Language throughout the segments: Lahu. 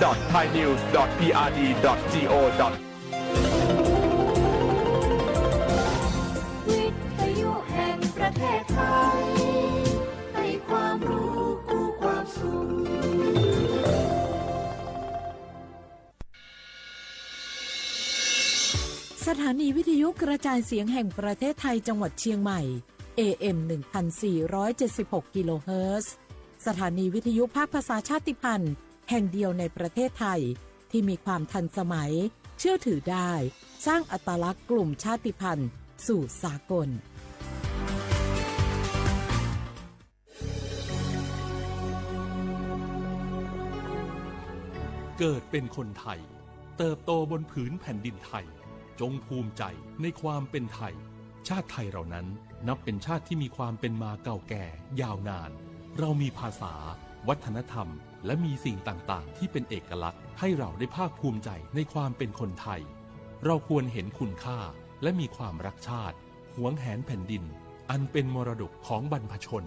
ดอท ไทยนิวส์ ดอท พีอาร์ดี ดอท จีโอ ดอท วิทยุแห่งประเทศไทย ให้ความรู้คู่ความสุข สถานีวิทยุกระจายเสียงแห่งประเทศไทยจังหวัดเชียงใหม่ เอเอ็ม หนึ่งพันสี่ร้อยเจ็ดสิบหก กิโลเฮิรตซ์ สถานีวิทยุภาคภาษาชาติพันธุ์แห่งเดียวในประเทศไทย ที่มีความทันสมัย เชื่อถือได้ สร้างอัตลักษณ์กลุ่มชาติพันธุ์สู่สากล เกิดเป็นคนไทย เติบโตบนผืนแผ่นดินไทย จงภูมิใจในความเป็นไทย ชาติไทยเรานั้นนับเป็นชาติที่มีความเป็นมาเก่าแก่ยาวนาน เรามีภาษา วัฒนธรรม และมีสิ่งต่างๆ ที่เป็นเอกลักษณ์ ให้เราได้ภาคภูมิใจในความเป็นคนไทย เราควรเห็นคุณค่า และมีความรักชาติ หวงแหนแผ่นดิน อันเป็นมรดกของบรรพชน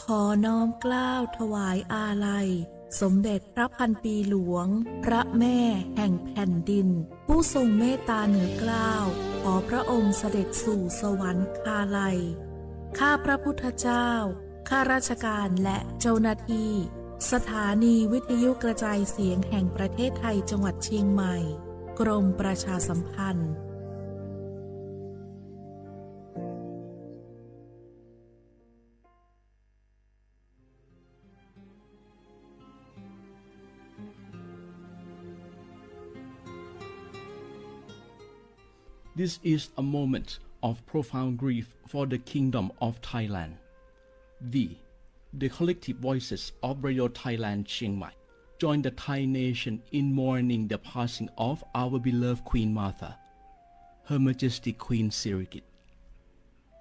ขอน้อมเกล้าถวายอาลัย สมเด็จพระพันปีหลวง พระแม่แห่งแผ่นดิน ผู้ทรงเมตตาเหนือเกล้า ขอพระองค์เสด็จสู่สวรรคาลัย ข้าพระพุทธเจ้า ข้าราชการและเจ้าหน้าที่ สถานีวิทยุกระจายเสียงแห่งประเทศไทยจังหวัดเชียงใหม่ กรมประชาสัมพันธ์ This is a moment of profound grief for the Kingdom of Thailand. We, the collective voices of Radio Thailand Chiang Mai, join the Thai nation in mourning the passing of our beloved Queen Mother, Her Majesty Queen Sirikit.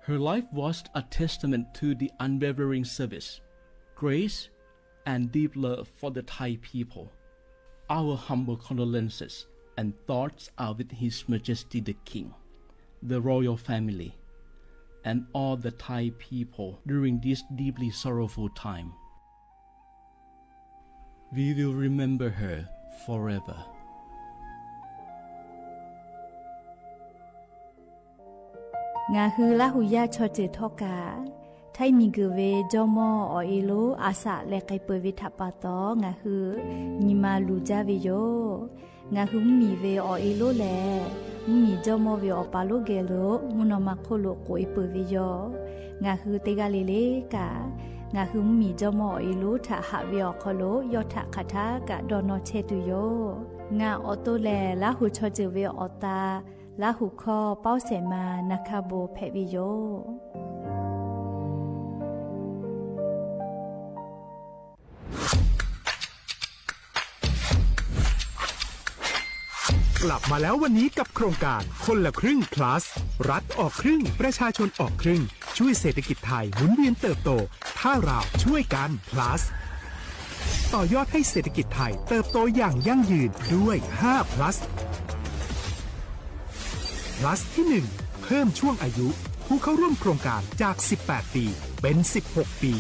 Her life was a testament to the unwavering service, grace, and deep love for the Thai people. Our humble condolences and thoughts are with His Majesty the King, the royal family, and all the Thai people during this deeply sorrowful time. We will remember her forever. Ngaˬ hui Laˇ huˍ yaˇ chaw ceuˬ htawˇ kaꞈ, Htaiˇ miˬguiˬ ve jawˇmawˇ awˬ e lonˉ a shaꞈ leh k'ai peuˬ ve htaꞈ pa taw, ngaˬ hui nyi ma luˬ jaˇ ve yoˬ. Ngaˬ hui mvuhˇmiˬ ve awˬ e lonˉ lehˬ, mvuhˇmiˬ jawˇmawˇ ve awˬ pa lonˉ geh lo mvuhˇ naw ma hk'oˆ lo k'oꞈ e peuˬ ve yoˬ. Ngaˬ hui teˇ g'aˇ le le kaꞈ, ngaˬ hui mvuhˇmiˬ jawˇmawˇ awˬ e lonˉ htaꞈ haꞈ ve awˬ hk'aw lo yawˇ htaꞈ hk'aˬ htaˇ kaꞈ dawˇ nawˇ chehˇ tuˬ yoˬ. Ngaˬ awˬ to lehˬ, Laˇ huˍ chaw ceuˬ ve awˬ ta, Laˇ huˍ hkawˇ Pawˇ Sehˍ ma Naˍ hkaˇ bon hpehꞈ ve yoˬ. กลับมาแล้ววันนี้กับโครงการคนละครึ่ง plus รัฐออกครึ่ง ประชาชนออกครึ่ง ช่วยเศรษฐกิจไทยหมุนเวียนเติบโต ถ้าเราช่วยกัน plus ต่อยอดให้เศรษฐกิจไทยเติบโตอย่างยั่งยืนด้วย ห้า plus plus ที่หนึ่ง เพิ่มช่วงอายุผู้เข้าร่วมโครงการจาก สิบแปด ปี เป็น สิบหก ปี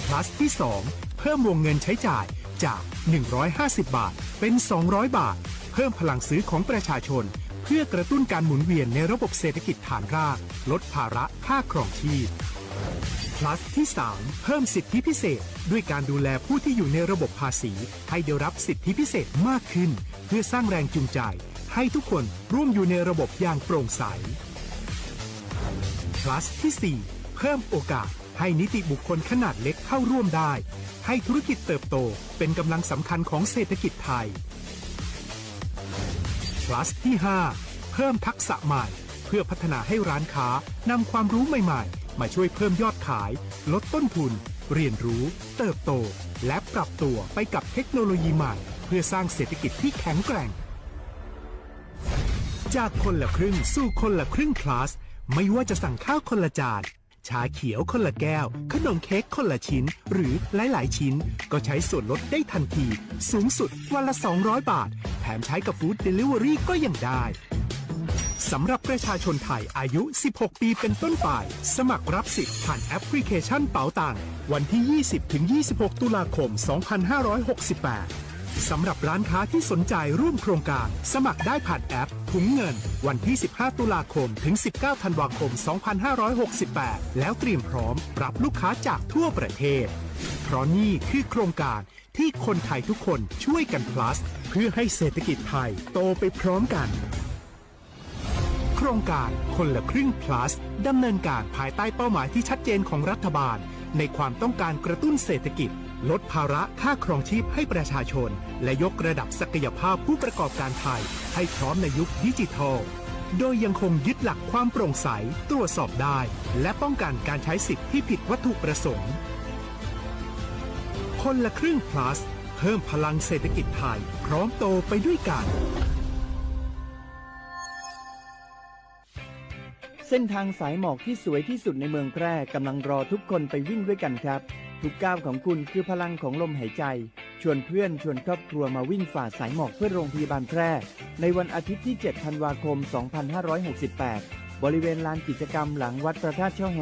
plus ที่สอง เพิ่มวงเงินใช้จ่ายจาก หนึ่งร้อยห้าสิบ บาท เป็น สองร้อย บาท เพิ่มพลังซื้อของประชาชน เพื่อกระตุ้นการหมุนเวียนในระบบเศรษฐกิจฐานราก ลดภาระค่าครองชีพ plus ที่สาม เพิ่มสิทธิพิเศษ ด้วยการดูแลผู้ที่อยู่ในระบบภาษี ให้ได้รับสิทธิพิเศษมากขึ้น เพื่อสร้างแรงจูงใจ ให้ทุกคนร่วมอยู่ในระบบอย่างโปร่งใส plus ที่สี่ เพิ่มโอกาสให้นิติบุคคลขนาดเล็กเข้าร่วมได้ ให้ธุรกิจเติบโตเป็นกำลังสำคัญของเศรษฐกิจไทย plus ที่ห้า เพิ่มทักษะใหม่ เพื่อพัฒนาให้ร้านค้านำความรู้ใหม่ๆ มาช่วยเพิ่มยอดขาย ลดต้นทุน เรียนรู้ เติบโต และปรับตัวไปกับเทคโนโลยีใหม่ เพื่อสร้างเศรษฐกิจที่แข็งแกร่ง จากคนละครึ่งสู่คนละครึ่ง plus ไม่ว่าจะสั่งข้าวคนละจาน ชาเขียวคนละแก้ว ขนมเค้กคนละชิ้น หรือหลายๆชิ้น ก็ใช้ส่วนลดได้ทันที สูงสุดวันละสองร้อยบาท แถมใช้กับ Food Delivery ก็ยังได้ สำหรับประชาชนไทยอายุสิบหกปีเป็นต้นไป สมัครรับสิทธิ์ผ่านแอปพลิเคชันเป๋าตัง วันที่ยี่สิบถึงยี่สิบหกตุลาคมสองพันห้าร้อยหกสิบแปด สำหรับร้านค้าที่สนใจร่วมโครงการ สมัครได้ผ่านแอปถุงเงิน วันที่สิบห้าตุลาคมถึงสิบเก้าธันวาคมสองพันห้าร้อยหกสิบแปด แล้วเตรียมพร้อมรับลูกค้าจากทั่วประเทศ เพราะนี่คือโครงการที่คนไทยทุกคนช่วยกัน plus เพื่อให้เศรษฐกิจไทยโตไปพร้อมกัน โครงการคนละครึ่ง plus ดำเนินการภายใต้เป้าหมายที่ชัดเจนของรัฐบาล ในความต้องการกระตุ้นเศรษฐกิจ ลดภาระค่าครองชีพให้ประชาชน และยกระดับศักยภาพผู้ประกอบการไทย ให้พร้อมในยุคดิจิทัล โดยยังคงยึดหลักความโปร่งใส ตรวจสอบได้ และป้องกันการใช้สิทธิ์ที่ผิดวัตถุประสงค์ คนละครึ่ง plus เพิ่มพลังเศรษฐกิจไทย พร้อมโตไปด้วยกัน เส้นทางสายหมอกที่สวยที่สุดในเมืองแพร่กำลังรอทุกคนไปวิ่งด้วยกันครับ ทุกก้าวของคุณคือพลังของลมหายใจ ชวนเพื่อนชวนครอบครัวมาวิ่งฝ่าสายหมอกเพื่อโรงพยาบาลแพร่ ในวันอาทิตย์ที่เจ็ดธันวาคมสองพันห้าร้อยหกสิบแปด บริเวณลานกิจกรรมหลังวัดพระธาตุช่อแฮ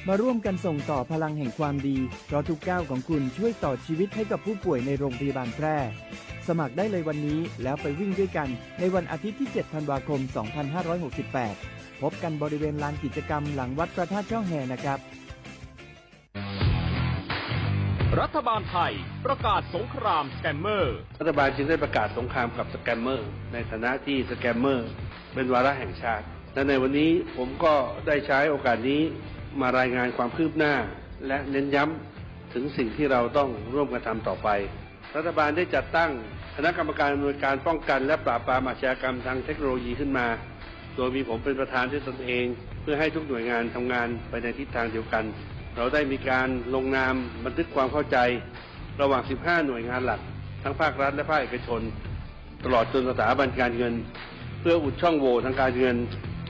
มาร่วมกันส่งต่อพลังแห่งความดี เพราะทุกก้าวของคุณช่วยต่อชีวิตให้กับผู้ป่วยในโรงพยาบาลแพร่ สมัครได้เลยวันนี้แล้วไปวิ่งด้วยกันในวันอาทิตย์ที่เจ็ดธันวาคมสองพันห้าร้อยหกสิบแปด พบกันบริเวณลานกิจกรรมหลังวัดพระธาตุช่อแฮนะครับ รัฐบาลไทยประกาศสงครามสแกมเมอร์ รัฐบาลจึงได้ประกาศสงครามกับสแกมเมอร์ ในฐานะที่สแกมเมอร์เป็นวาระแห่งชาติ และในวันนี้ผมก็ได้ใช้โอกาสนี้มารายงานความคืบหน้า และเน้นย้ำถึงสิ่งที่เราต้องร่วมกันทำต่อไป รัฐบาลได้จัดตั้งคณะกรรมการอำนวยการป้องกันและปราบปรามอาชญากรรมทางเทคโนโลยีขึ้นมา โดยมีผมเป็นประธานด้วยตนเอง เพื่อให้ทุกหน่วยงานทำงานไปในทิศทางเดียวกัน เราได้มีการลงนามบันทึกความเข้าใจระหว่างสิบห้าหน่วยงานหลัก ทั้งภาครัฐและภาคเอกชน ตลอดจนสถาบันการเงิน เพื่ออุดช่องโหว่ทางการเงิน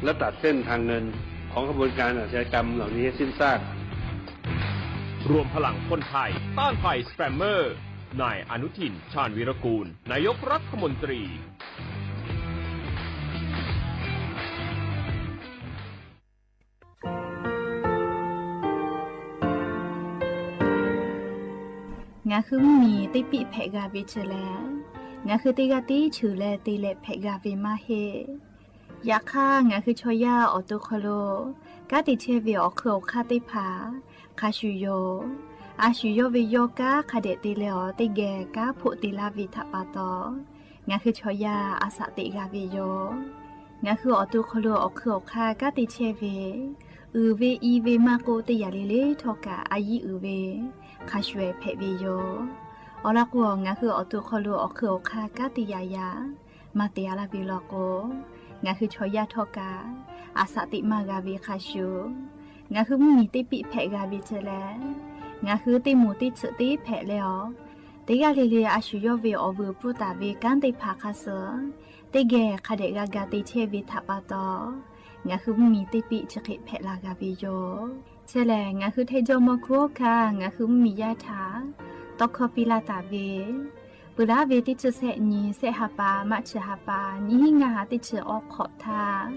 และตัดเส้นทางเงินของขบวนการอาชญากรรมเหล่านี้ให้สิ้นซาก รวมพลังคนไทยต้านภัยสแกมเมอร์ นายอนุทิน ชาญวีรกูล นายกรัฐมนตรี Ngaˬ hui mvuhˇmiˬ teˇ piˆ hpehꞈ g'a ve chi lehˬ, ngaˬ hui teˇ g'aˇ tiˉ cheuˬ leh te leh hpehꞈ g'a ve maˇ heˆ. Yaꞈ hk'aˇ, ngaˬ hui chaw yaˇ awˬ to hk'aw lo kanˉ te chehˇ ve awˬ hk'eun awˬ hk'aˇ teˇ hpaˍ hk'a shuˍ yoˬ. A shu yawˇ ve yawˇ kanˉ hk'a dehꞈ te leh awˬ teˇ geh kanˉ hpoˆ te laˇ ve htaꞈ pa taw, ngaˬ hui chaw yaˇ a shaꞈ teꞈ g'a ve yoˬ. Ngaˬ hui awˬ to hk'aw lo awˬ hk'eun awˬ hk'aˇ kanˉ te chehˇ ve, uiˍ ve i ve maˇ k'oˆ, teˇ yanˇ le le htawˇ kaꞈ a yiˉ uiˍ ve hk'a shuˍ ehˍ hpehꞈ ve yoˬ. Awˬ lawn k'o, ngaˬ hui awˬ to hk'aw lo awˬ hk'eun awˬ hk'aˇ kanˉ te yaꞈ yaꞈ maˇ te a laˇ ve law k'o, ngaˬ hui chaw yaˇ htawˇ kaꞈ a shaꞈ teꞈ maˇ g'a ve hk'a shuˍ, ngaˬ hui mvuhˇmiˬ teˇ piˆ hpehꞈ g'a ve chi lehˬ, ngaˬ hui teˇ moˍ teˇ tsuhꞈ teˇ hpehꞈ leh awˬ, teˇ g'aˇ le le a shu yawˇ ve awˬ vuiˬ pfuhˇ taˍ ve kanˉ teˇ hpaˍ hk'a suh teˇ geh hk'a dehꞈ g'a ga te chehˇ ve htaꞈ pa taw, ngaˬ hui mvuhˇmiˬ teˇ piˆ chi hk'e hpehꞈ la g'a ve yoˬ. Chi lehˬ, ngaˬ hui Htaiˇ jawˇmawˇ hkuˇ hawˉ hkanˇ ngaˬ hui mvuhˇmiˬ yaˇ htaꞈ tawˇ hkawˇ piˇ laˇ taˍ ve, peuˬ laˉ ve teˇ chi sehˆ nyi, sehˆ ha pa, March ha pa, nyiˇ hinˉ ngaˇ ha teˇ chi awˇ hk'awꞈ htaˇ,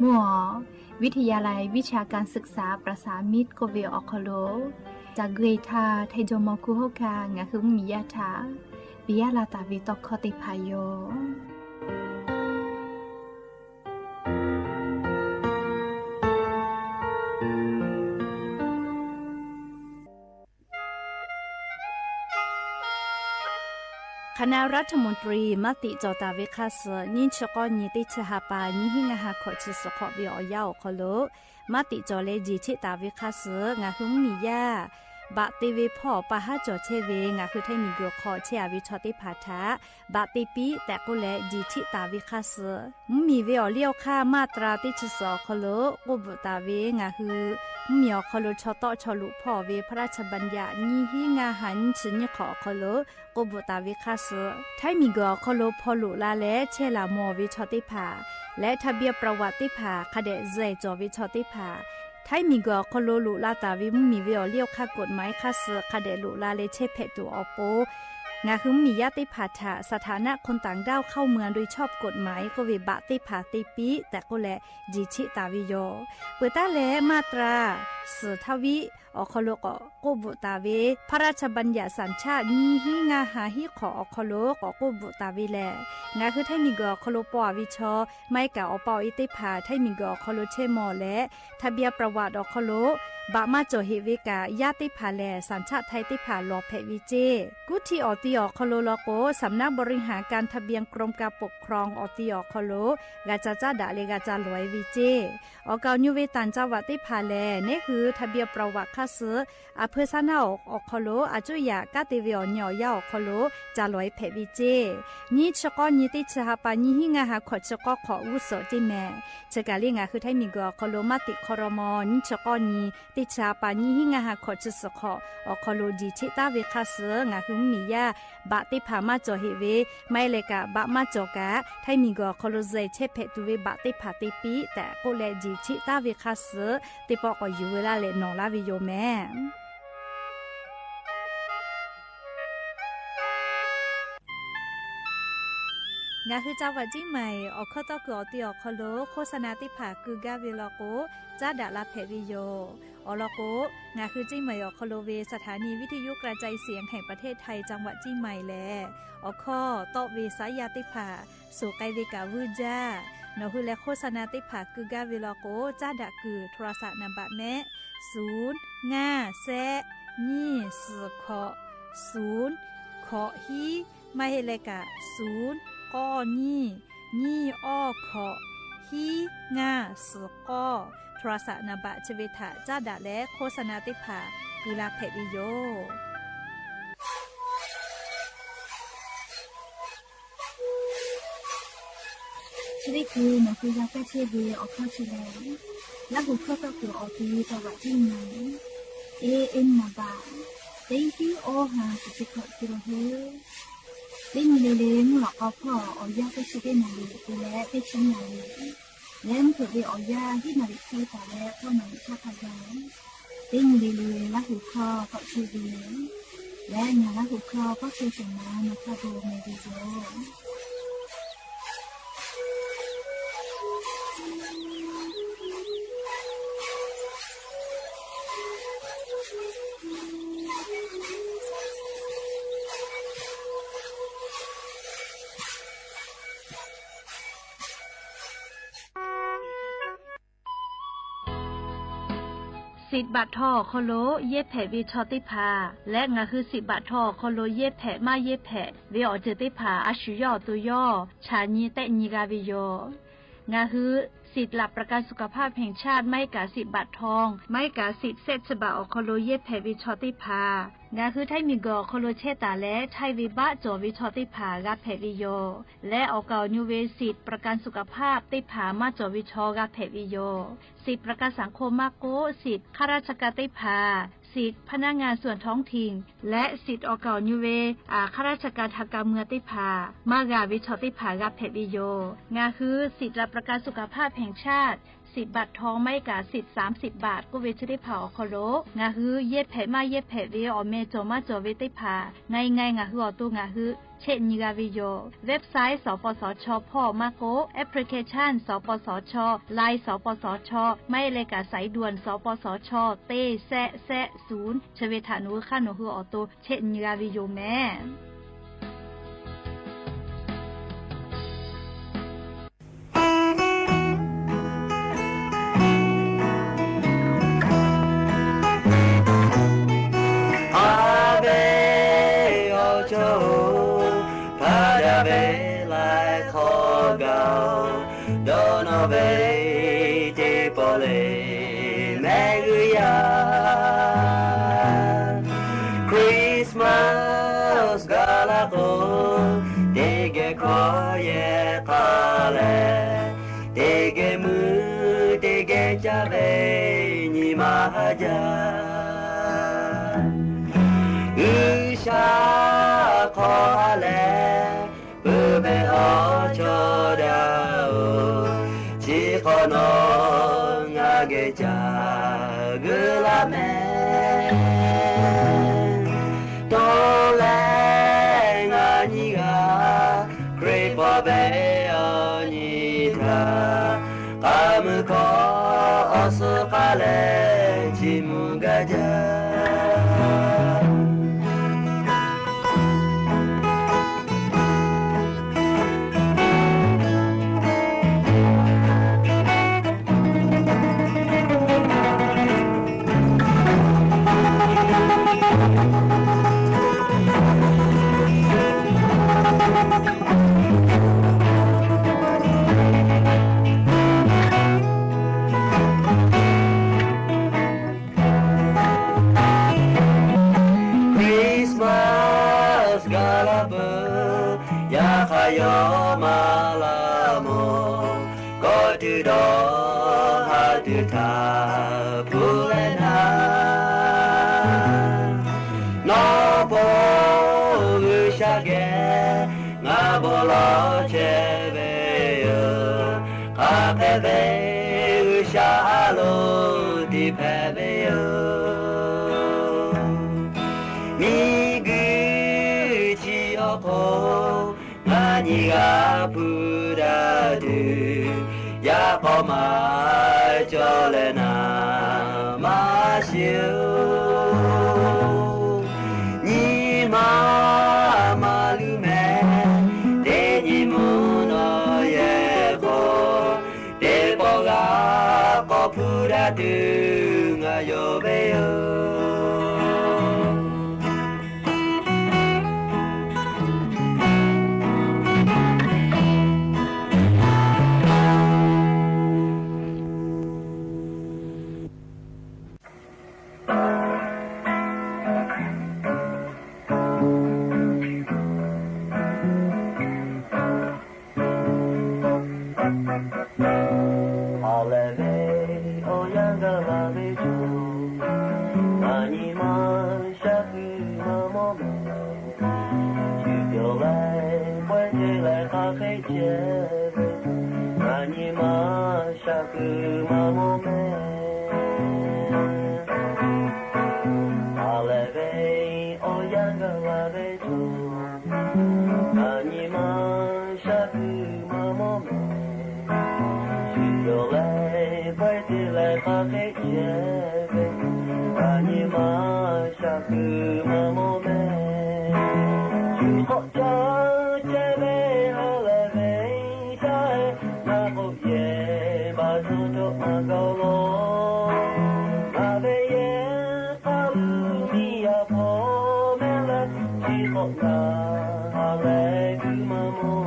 mvuhˇ awˬ วิทยาลัยวิชาการศึกษา ประสานมิตร k'oˆ ve awˬ hk'aw lo, ca gui htaˇ Htaiˇ jawˇmawˇ hkuˇ hawˉ hkanˇ ngaˬ hui mvuhˇmiˬ yaˇ htaꞈ piˇ laˇ taˍ ve tawˇ hkawˇ teˇ hpaˍ yoˬ. K'aˍ naˆ รัฐมนตรี maˇ tiꞈ cawˬ taˍ ve hk'a suh, nyiˇ chi k'awˇ nyi teˇ chi ha pa, nyiˇ hinˉ ngaˇ ha hkawꞈ chi suhˍ hk'awꞈ ve awˬ yanˇ awˬ hk'aw lo maˇ tiꞈ cawˬ leh jeˬ cheˆ taˍ ve hk'a suh, ngaˬ hui mvuhˇmiˬ yaˇ baꞈ te ve hpawˇ pa haˉ cawˬ chehˇ ve ngaˬ hui Htaiˇ miˬguiˬ hk'aw chehˇ a ve chaw teˇ hpaˍ htaꞈ baꞈ te piˇ tehꞈ k'oˆ leh jeˬ cheˆ taˍ ve hk'a suh, mvuhˇmiˬ ve awˬ liˇ awˬ hk'aˇ มาตรา teˇ chi suhˍ awˬ hk'aw lo k'oˆ bvuhꞈ taˍ ve ngaˬ hui mvuhˇmiˬ awˬ hk'aw lo chaw tawˆ chaw loꞈ hpawˇ ve พระราชบัญญัติ nyiˇ hinˉ ngaˇ ha nyiˇ chi nyiˇ hk'awꞈ awˬ hk'aw lo k'oˆ bvuhꞈ taˍ ve hk'a suh, Htaiˇ miˬguiˬ awˬ hk'aw lo hpaw loꞈ la leh chehˇ laˬ mawˬ ve chaw teˇ hpaˍ leh ทะเบียนประวัติ teˇ hpaˍ hk'a dehꞈ zuhꞈ cawˬ ve chaw teˇ hpaˍ Htaiˇ miˬguiˬ awˬ hk'aw lo loꞈ la taˍ ve mvuhˇmiˬ ve awˬ liˇ awˬ hk'aˇ กฎหมาย hk'aˇ suh hk'a dehꞈ loꞈ la leh chehˇ hpehꞈ tuˬ awˬ pon, ngaˬ hui mvuhˇmiˬ yaˇ teˇ hpaˍ htaꞈ สถานะคนต่างด้าวเข้าเมืองโดยชอบกฎหมาย k'oˆ ve บัตร teˇ hpaˍ te piˇ tehꞈ k'oˆ leh, jeˬ cheˆ taˍ ve yoˬ. Peuˬ taˉ leh มาตรา suhˍ htaˇ viˆ awˬ hk'aw lo k'awꞈ k'oˆ bvuhꞈ taˍ ve พระราชบัญญัติสัญชาติ nyiˇ hinˉ ngaˇ ha hiˉ hk'awꞈ awˬ hk'aw lo k'awꞈ k'oˆ bvuhꞈ taˍ ve lehˬ, ngaˬ hui Htaiˇ miˬguiˬ awˬ hk'aw lo paw a ve chaw, maˇ heˆ kaꞈ awˬ pa awˬ e teˇ hpaˍ Htaiˇ miˬguiˬ awˬ hk'aw lo chehˇ mawˬ leh, ทะเบียนประวัติ awˬ hk'aw lo บัตร maˇ cawˬ heꞈ ve kaꞈ, yaˇ teˇ hpaˍ lehˬ สัญชาติไทย teˇ hpaˍ lawˬ hpehꞈ ve ceˇ. Guˇ htiˇ awˬ ti awˬ hk'aw lo law k'o, สำนักบริหารการทะเบียนกรมการปกครอง awˬ ti awˬ hk'aw lo g'a ca caˉ daꞈ leh g'a ca lawˬ e ve ceˇ. Awˬ kaˍ awˬ nu ve ต่างจังหวัด teˇ hpaˍ lehˬ, neˉ hui ทะเบียนประวัติ hk'aˇ suh aˬ hpeu saˉ naˉ awˬ hk'aw lo aˬ cuˇ yaꞈ kanˉ te ve awˬ nyi awˬ yanˇ awˬ hk'aw lo ca lawˬ e hpehꞈ ve ceˇ. Nyiˇ chi k'awˇ nyi teˇ chi ha pa nyiˇ hinˉ ngaˇ ha hkawꞈ chi k'awˇ hk'awꞈ g'uˇ suhˍ ceˇ mehˍ. Chi kaˬ le ngaˬ hui Htaiˇ miˬguiˬ awˬ hk'aw lo maˇ teꞈ hk'aw raw mawˬ, nyiˇ chi k'awˇ nyi teˇ chi ha pa nyiˇ hinˉ ngaˇ ha hkawꞈ chi suhˍ hk'awꞈ awˬ hk'aw lo jeˬ cheˆ taˍ ve hk'aˇ suh ngaˬ hui mvuhˇmiˬ yaˇ บัตร teˇ hpaˍ maˇ cawˬ heꞈ ve, maˇ heˆ leh kaꞈ บัตร maˇ cawˬ kaꞈ Htaiˇ miˬguiˬ awˬ hk'aw lo zuhꞈ chehˇ hpehꞈ tuˬ ve บัตร teˇ hpaˍ te piˇ tehꞈ k'oˆ leh jeˬ cheˆ taˍ ve hk'aˇ suh teˇ pawˆ k'awꞈ yuˬ ve laˇ leh nawˬ laˇ ve yoˬ mehˍ. Ngaˬ hui จังหวัดเชียงใหม่ awˬ hkawˇ tawˇ kuiˬ awˬ ti awˬ hk'aw lo โฆษณา teˇ hpaˍ keu gaˇ ve law k'o, caˉ daꞈ la hpehꞈ ve yoˬ. Awˬ lawn k'o, ngaˬ hui เชียงใหม่ awˬ hk'aw lo ve สถานีวิทยุกระจายเสียงแห่งประเทศไทย จังหวัดเชียงใหม่ lehˬ, awˬ hkawˇ tawˆ ve saˉ yaˇ teˇ hpaˍ suhˍ k'ai ve kaꞈ vuiˇ jaˇ. Nawˬ hui leh โฆษณา teˇ hpaˍ keu gaˇ ve law k'o, caˉ daꞈ kuiˬ โทรศัพท์ นามบัตร mehˆ, suˍ, ngaˇ, shehˆ, nyiˇ, suhˍ, hkawꞈ, suˍ, hkawꞈ hiˉ, maˇ heˆ leh kaꞈ suˍ, k'awˇ nyiˇ, nyiˇ awˇ hkawꞈ, hiˉ ngaˇ suhˍ k'awˇ, โทรศัพท์ นามบัตร chi ve htaꞈ caˉ daꞈ leh โฆษณา teˇ hpaˍ keu la hpehꞈ ve yoˬ. Chi teˇ hkui nawˬ hui g'a kaˇ chehˇ ve awˬ hkawˇ chi lehˬ, Laˇ huˍ hkawˇ tawˇ kuiˬ awˬ ti จังหวัดเชียงใหม่ A M นามบัตร teˇ hinˉ awˇ ha suhˍ chi hkawꞈ keu la heuˆ. Teˇ nyi le le mvuhˇ lawꞈ k'aw hpawˇ awˬ yanˇ teˇ chi teˇ naˍ riˍ te leh teˇ chi naˍ riˍ, leh mvuhˇ hpeuꞈ ve awˬ yanˇ hiˉ naˍ riˍ hk'e taˍ leh k'awˇ naˍ riˍ htaˇ hk'a gaˬ, teˇ nyi le le Laˇ huˍ hkawˇ tawˆ chehˇ ve yoˬ. Leh ngaˬ Laˇ huˍ hkawˇ kawˆ chehˇ shawˍ ma nawˬ hk'a gaˬ meh ve yoˬ. Siꞈ baꞈ htaw awˬ hk'aw lo yehˇ hpehꞈ ve chaw teˇ hpaˍ leh ngaˬ hui siꞈ baꞈ htaw awˬ hk'aw lo yehˇ hpehꞈ maˇ yehˇ hpehꞈ ve awˬ ceuˬ teˇ hpaˍ a shu yawˇ awˬ to yawˇ chaꞈ nyi tehˆ nyi g'a ve yoˬ. Ngaˬ hui สิทธิ์หลักประกันสุขภาพแห่งชาติ maˇ heˆ kaꞈ siꞈ baꞈ htaw, maˇ heˆ kaꞈ siꞈ shehˆ chi baꞈ awˬ hk'aw lo yehˇ hpehꞈ ve chaw teˇ hpaˍ ngaˬ hui Htaiˇ miˬguiˬ awˬ hk'aw lo chehˇ taˍ leh htaiˇ ve baˆ cawˬ ve chaw teˇ hpaˍ g'a hpehꞈ ve yoˬ. Leh awˬ kaˍ awˬ nyu ve siꞈ ประกันสุขภาพ teˇ hpaˍ maˇ cawˬ ve chaw g'a hpehꞈ ve yoˬ. Siꞈ ประกันสังคม maˇ k'oˆ, siꞈ ข้าราชการ teˇ hpaˍ, siꞈ พนักงานส่วนท้องถิ่น leh siꞈ awˬ kaˍ awˬ nyu ve ข้าราชการทางการเมือง teˇ hpaˍ maˇ g'a ve chaw teˇ hpaˍ g'a hpehꞈ ve yoˬ. Ngaˬ hui สิทธิ์หลักประกันสุขภาพแห่งชาติ siꞈ baꞈ htaw maˇ heˆ kaꞈ siꞈ สามสิบบาท k'oˆ ve chi teˇ hpaˍ awˬ hk'aw lo ngaˬ hui yehˇ hpehꞈ maˇ yehˇ hpehꞈ ve awˬ meh cawˬ maˇ cawˬ ve teˇ hpaˍ ngaˬ ngaˬ ngaˬ hui awˬ to ngaˬ hui chehˆ nyi g'a ve yoˬ. Website สปสช hpawˇ maˇ k'oˆ, application สปสช, Line สปสช, maˇ heˆ leh kaꞈ สายด่วน สปสช teˇ shehˆ shehˆ suˍ chi ve htaꞈ nawˬ hui hk'aˇ nawˬ hui awˬ to chehˆ nyi g'a ve yoˬ mehˍ. A ve awˬ chawˇ-oˬ, hpaˇ daꞈ ve laiˉ hk'awꞈ gaˬ-oˬ, dawˇ nawˇ ve teˇ pawˆ le mehˆ g'uˇ yaˇ. Christmas gaˬ la k'o, teˇ geh hkawˇ yehˬ hk'a leh, teˇ geh mui teˇ geh caˇ ve nyi ma haˉ jaˇ. G'uiˬsha hk'aw ha leh peuˬ ve awˬ chawˇ daꞈ-oˬ, chi hk'awꞈ nawˬ ngaˬ geh caˇ ve awˬ nyi htaꞈ k'a mui hkawˇ awˬ suhˉ k'aˉ leh chi mvuh gaˇ jaˇ. Christmas gaˬ la peuˬ, yaꞈ hk'aˇ yawˇ maˇ la mawˬ. Kawˆ tuˬ dawˇ ha tuˬ htaꞈ hpu leh naˍ, nawˬ hpawˇ G'uiˬsha geh ngaˬ bon lawˬ chehˇ ve yoˬ. Hk'aˬ hk'e ve G'uiˬsha a loˍ tiꞈ hpehꞈ ve yoˬ. Miˬguiˬ chi awˬ hk'oˆ ngaˬ nyi g'a hpu daꞈ tuˬ, yaꞈ k'aw maˇ cawˬ leh naˍ maˇ shiˍ-oˬ. Nyi ma maˇ luˬ mehˍ, teˇ nyi mvuhˇ naw yehˬ hk'aw, teˇ pawˆ g'a k'awꞈ hpu daꞈ tuˬ ngaˬ yonˍ ve yoˬ. Aˬ lehˬ ve awˬ yanˇ gaˬ la ve chaw, ngaˬ nyi ma shaˉ kuiˬ maˇ mawˬ mehˍ. Shu cawˬ leh pawehˇ te leh hk'aˬ hk'e chehˇ ve, ngaˬ nyi ma shaˉ kuiˬ maˇ mawˬ mehˍ. Aˬ lehˬ ve awˬ yanˇ gaˬ la ve chaw, ngaˬ nyi ma shaˉ kuiˬ maˇ mawˬ mehˍ. Shu cawˬ leh pawehˇ te leh hk'aˬ hk'e chehˇ ve, ngaˬ nyi ma shaˉ kuiˬ maˇ mawˬ mehˍ. Shu hk'awꞈ caˇ chehˇ ve ha lehˬ ve shaˉ-e, ngaˬ k'oˆ yehˬ baˬ tcuh cawˬ maˇ gaˬ law. Ngaˬ ve yehˬ k'a luˬ miˬ yaꞈ hpawˇ mehˍ leh, chi hk'awꞈ kaꞈ ha lehˬ kuiˬ maˇ mawˬ.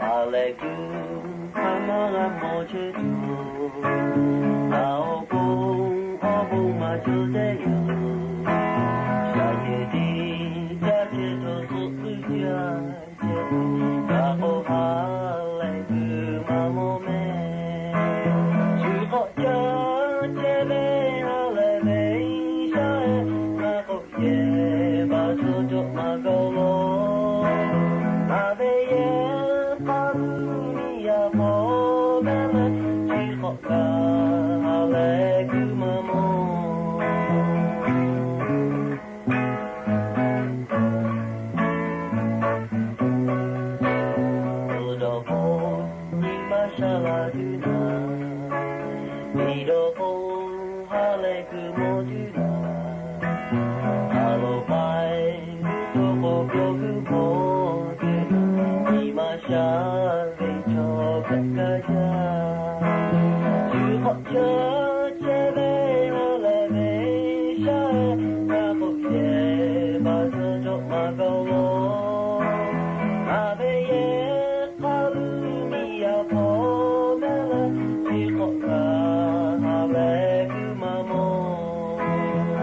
Ha lehˬ kuiˬ hk'aˬ maˇ g'a mawˬ chehˇ tuˬ, ngaˬ awˬ pon awˬ bon maˇ cawˬ tehꞈ yoˬ. Shaˍ yehˬ tiˉ caˇ chehˇ htawˇ k'oˆ puiˉ jaˇ. Ngaˬ k'o ha lehˬ kuiˬ maˇ mawˬ mehˍ. Shu hk'awꞈ caˇ chehˇ ve ha lehˬ ve shaˉ-e, ngaˬ k'oˆ yehˬ baˬ tcuh cawˬ maˇ gaˬ law. Ngaˬ ve yehˬ k'a luˬ miˬ yaꞈ hpawˇ mehˍ leh, chi hk'awꞈ kaꞈ ha lehˬ kuiˬ maˇ mawˬ. Awˬ dawˬ hpawˇ nyi ma shaˉ la tuˬ naˍ, miˬ dawˬ hpawˇ ha lehˬ kuiˬ mawˬ tuˬ naˍ, a loˍ k'ai tuˬ k'o pyawˬ kuiˬ mawˬ tuˬ naˍ, nyi ma shaˉ ve chaw hpehꞈ gaˇ jaˇ. Shu hk'awꞈ caˇ chehˇ ve ha lehˬ ve shaˉ-e, ngaˬ k'oˆ yehˬ baˬ tcuh cawˬ maˇ gaˬ law. Ngaˬ ve yehˬ k'a luˬ miˬ yaꞈ hpawˇ mehˍ leh, chi hk'awꞈ kaꞈ ha lehˬ kuiˬ maˇ mawˬ.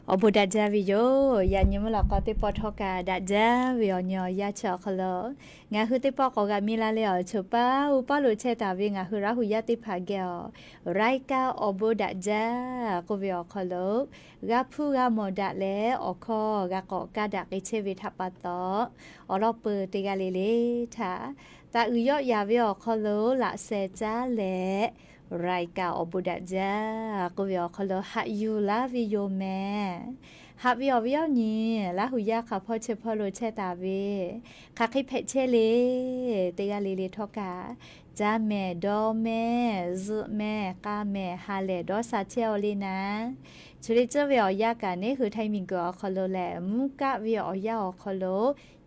Awˬ bon daꞈ jaˇ ve yoˬ. Yaꞈ nyi mvuhˇ lawꞈ k'aw teˇ pawˆ htawˇ kaꞈ daꞈ jaˇ ve awˬ nyi awˬ yanˇ chi awˬ hk'aw lo, ngaˬ hui teˇ pawˆ k'awꞈ g'aꞈ mi la leh awˬ choˬ paˇ uˉ paˇ lo chehˇ taˍ ve ngaˬ hui Laˇ huˍ yaˇ teˇ hpaˍ geh awˬ รายการ awˬ bon daꞈ jaˇ k'oˆ ve awˬ hk'aw lo, g'a hpuˇ g'a mawˬ daꞈ leh awˬ hkawˇ g'a k'awꞈ kaˇ daꞈ k'ai chehˇ ve htaꞈ pa taw, awˬ lawn peuˬ teˇ g'aˇ le le htaꞈ taꞈ uiˍ yawˆ yaˍ ve awˬ hk'aw lo laꞈ sheh caˉ leh, รายการ awˬ bon daꞈ jaˇ k'oˆ ve awˬ hk'aw lo haꞈ yuˬ laˇ ve yoˬ mehˍ. Haꞈ ve awˬ viˉ awˬ nyi, Laˇ huˍ yaˇ hk'aˬ hpawˇ chi hpawˇ lo chehˇ taˍ ve, hk'aˬ hk'e hpehꞈ chehˇ le, teˇ g'aˇ le le htawˇ kaꞈ, caˇ mehˍ dawˇ mehˍ zuhꞈ mehˍ k'a mehˍ ha lehˬ dawˇ sha chehˇ-aw le naˉ, chi le tcuhˉ ve awˬ yanˇ kaꞈ neˉ hui Htaiˇ miˬguiˬ awˬ hk'aw lo lehˬ mvuhˇ kaˆ ve awˬ yanˇ awˬ hk'aw lo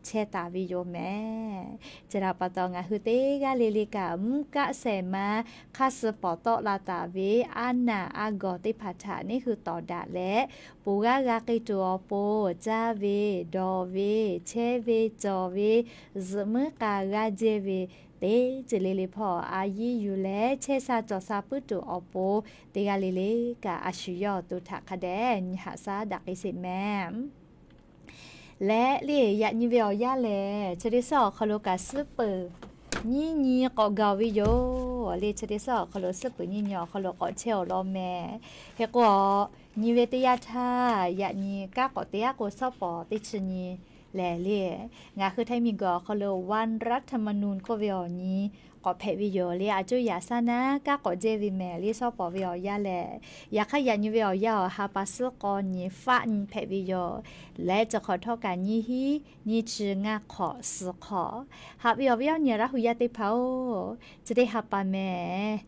chehˇ taˍ ve yoˬ mehˍ. Chi htaꞈ pa taw ngaˬ hui teˇ g'aˇ le le kaꞈ mvuhˇ kaˆ shehˍ ma hk'aˇ suh pawˍ tawˆ la taˍ ve aˉ naˬ aˉ gawˬ teˇ hpaˍ htaꞈ neˉ hui tawˍ daꞈ leh, ponˬ g'aˇ g'a k'ai tuˬ awˬ pon caˇ ve, dawˬ ve, chehˇ ve, cawˬ ve, zuhꞈ muiˉ k'a g'aˇ jehˇ ve, teˇ ceuˬ le le hpawˇ a yiˇ yuˬ leh chehˇ sha cawˬ sha puiˉ tuˬ awˬ pon, teˇ g'aˇ le le kaꞈ a shu yawˇ awˬ to htaꞈ hk'a dehꞈ nyi haꞈ shaˉ daꞈ k'ai sheˍ mehˍ. Leh le yaꞈ nyi ve awˬ yanˇ lehˬ, chi teˇ suhˉ awˬ hk'aw lo kaꞈ suhˉ peuˬ nyiˇ nyi k'awꞈ gaˬ-oˬ ve yoˬ. Le chi teˇ suhˉ awˬ hk'aw lo suhˉ peuˬ nyiˇ nyi awˬ hk'aw lo k'awꞈ chehˇ-aˬ law mehˍ. Hk'e k'o, nyi ve teˇ yanˇ htaˇ yaꞈ nyi kanˉ k'awꞈ te aˉ k'o shawˉ pawˍ teˇ chi nyi lehˬ le, ngaˬ hui Htaiˇ miˬguiˬ awˬ hk'aw lo วันรัฐธรรมนูญ k'oˆ ve awˬ nyi k'awꞈ hpehꞈ ve yoˬ le. A cuˇ yaꞈ shaˉ naˉ kanˉ k'awꞈ jehˇ ve mehˍ le shawˉ pawˍ ve awˬ yanˇ lehˬ. Yaꞈ hk'aˇ yaꞈ nyi ve awˬ yanˇ awˬ ha pa suhˉ k'aw nyi faˆ nyi hpehꞈ ve yoˬ. Leh chi hk'awꞈ htawˇ kaꞈ nyiˇ hinˉ nyiˇ chi ngaˇ hk'awꞈ suhˍ hk'awꞈ, haꞈ ve awˬ viˉ awˬ nyi Laˇ huˍ yaˇ teˇ hpaˍ-oˬ, chi teˇ ha pa mehˍ.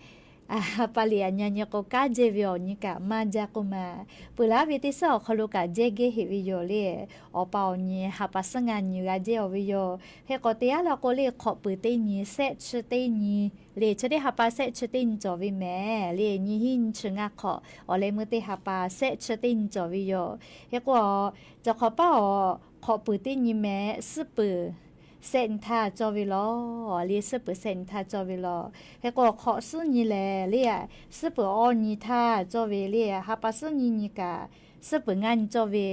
Ha pa liꞈ aꞈ nyi nyi k'o kanˉ jehˇ ve awˬ nyi kaꞈ maˇ jaˇ k'oˆ ma. Peuˬ laˉ ve teˇ suhˉ awˬ hk'aw lo kaꞈ jehˇ geh heꞈ ve yoˬ le. Awˬ pa awˬ nyi ha pa suhˉ ngaˇ nyi g'a jehˇ-aˬ ve yoˬ. Hk'e k'o te aˉ law k'o le hk'awꞈ peuˬ teˇ nyi shehˆ chi teˇ nyi le, chi teˇ ha pa shehˆ chi teˇ nyi cawˬ ve mehˍ le. Nyiˇ hinˉ nyiˇ chi ngaˇ hk'awꞈ awˬ leh meuˇ teˇ ha pa shehˆ chi teˇ nyi cawˬ ve yoˬ. Hk'e k'o, cawˬ hk'awꞈ paˉ awˬ hk'awꞈ peuˬ teˇ nyi mehˍ, suhˉ peuˬ shehˆ nyi htaˇ cawˇ ve law le, suhˉ peuˬ shehˆ nyi htaˇ cawˇ ve law. Hk'e k'o hk'awꞈ suhˉ nyi lehˬ le, suhˉ peuˬ awˇ nyi htaˇ cawˇ ve le, ha pa suhˉ nyiˇ nyi kaꞈ suhˉ peuˬ ngaˇ nyi cawˇ ve,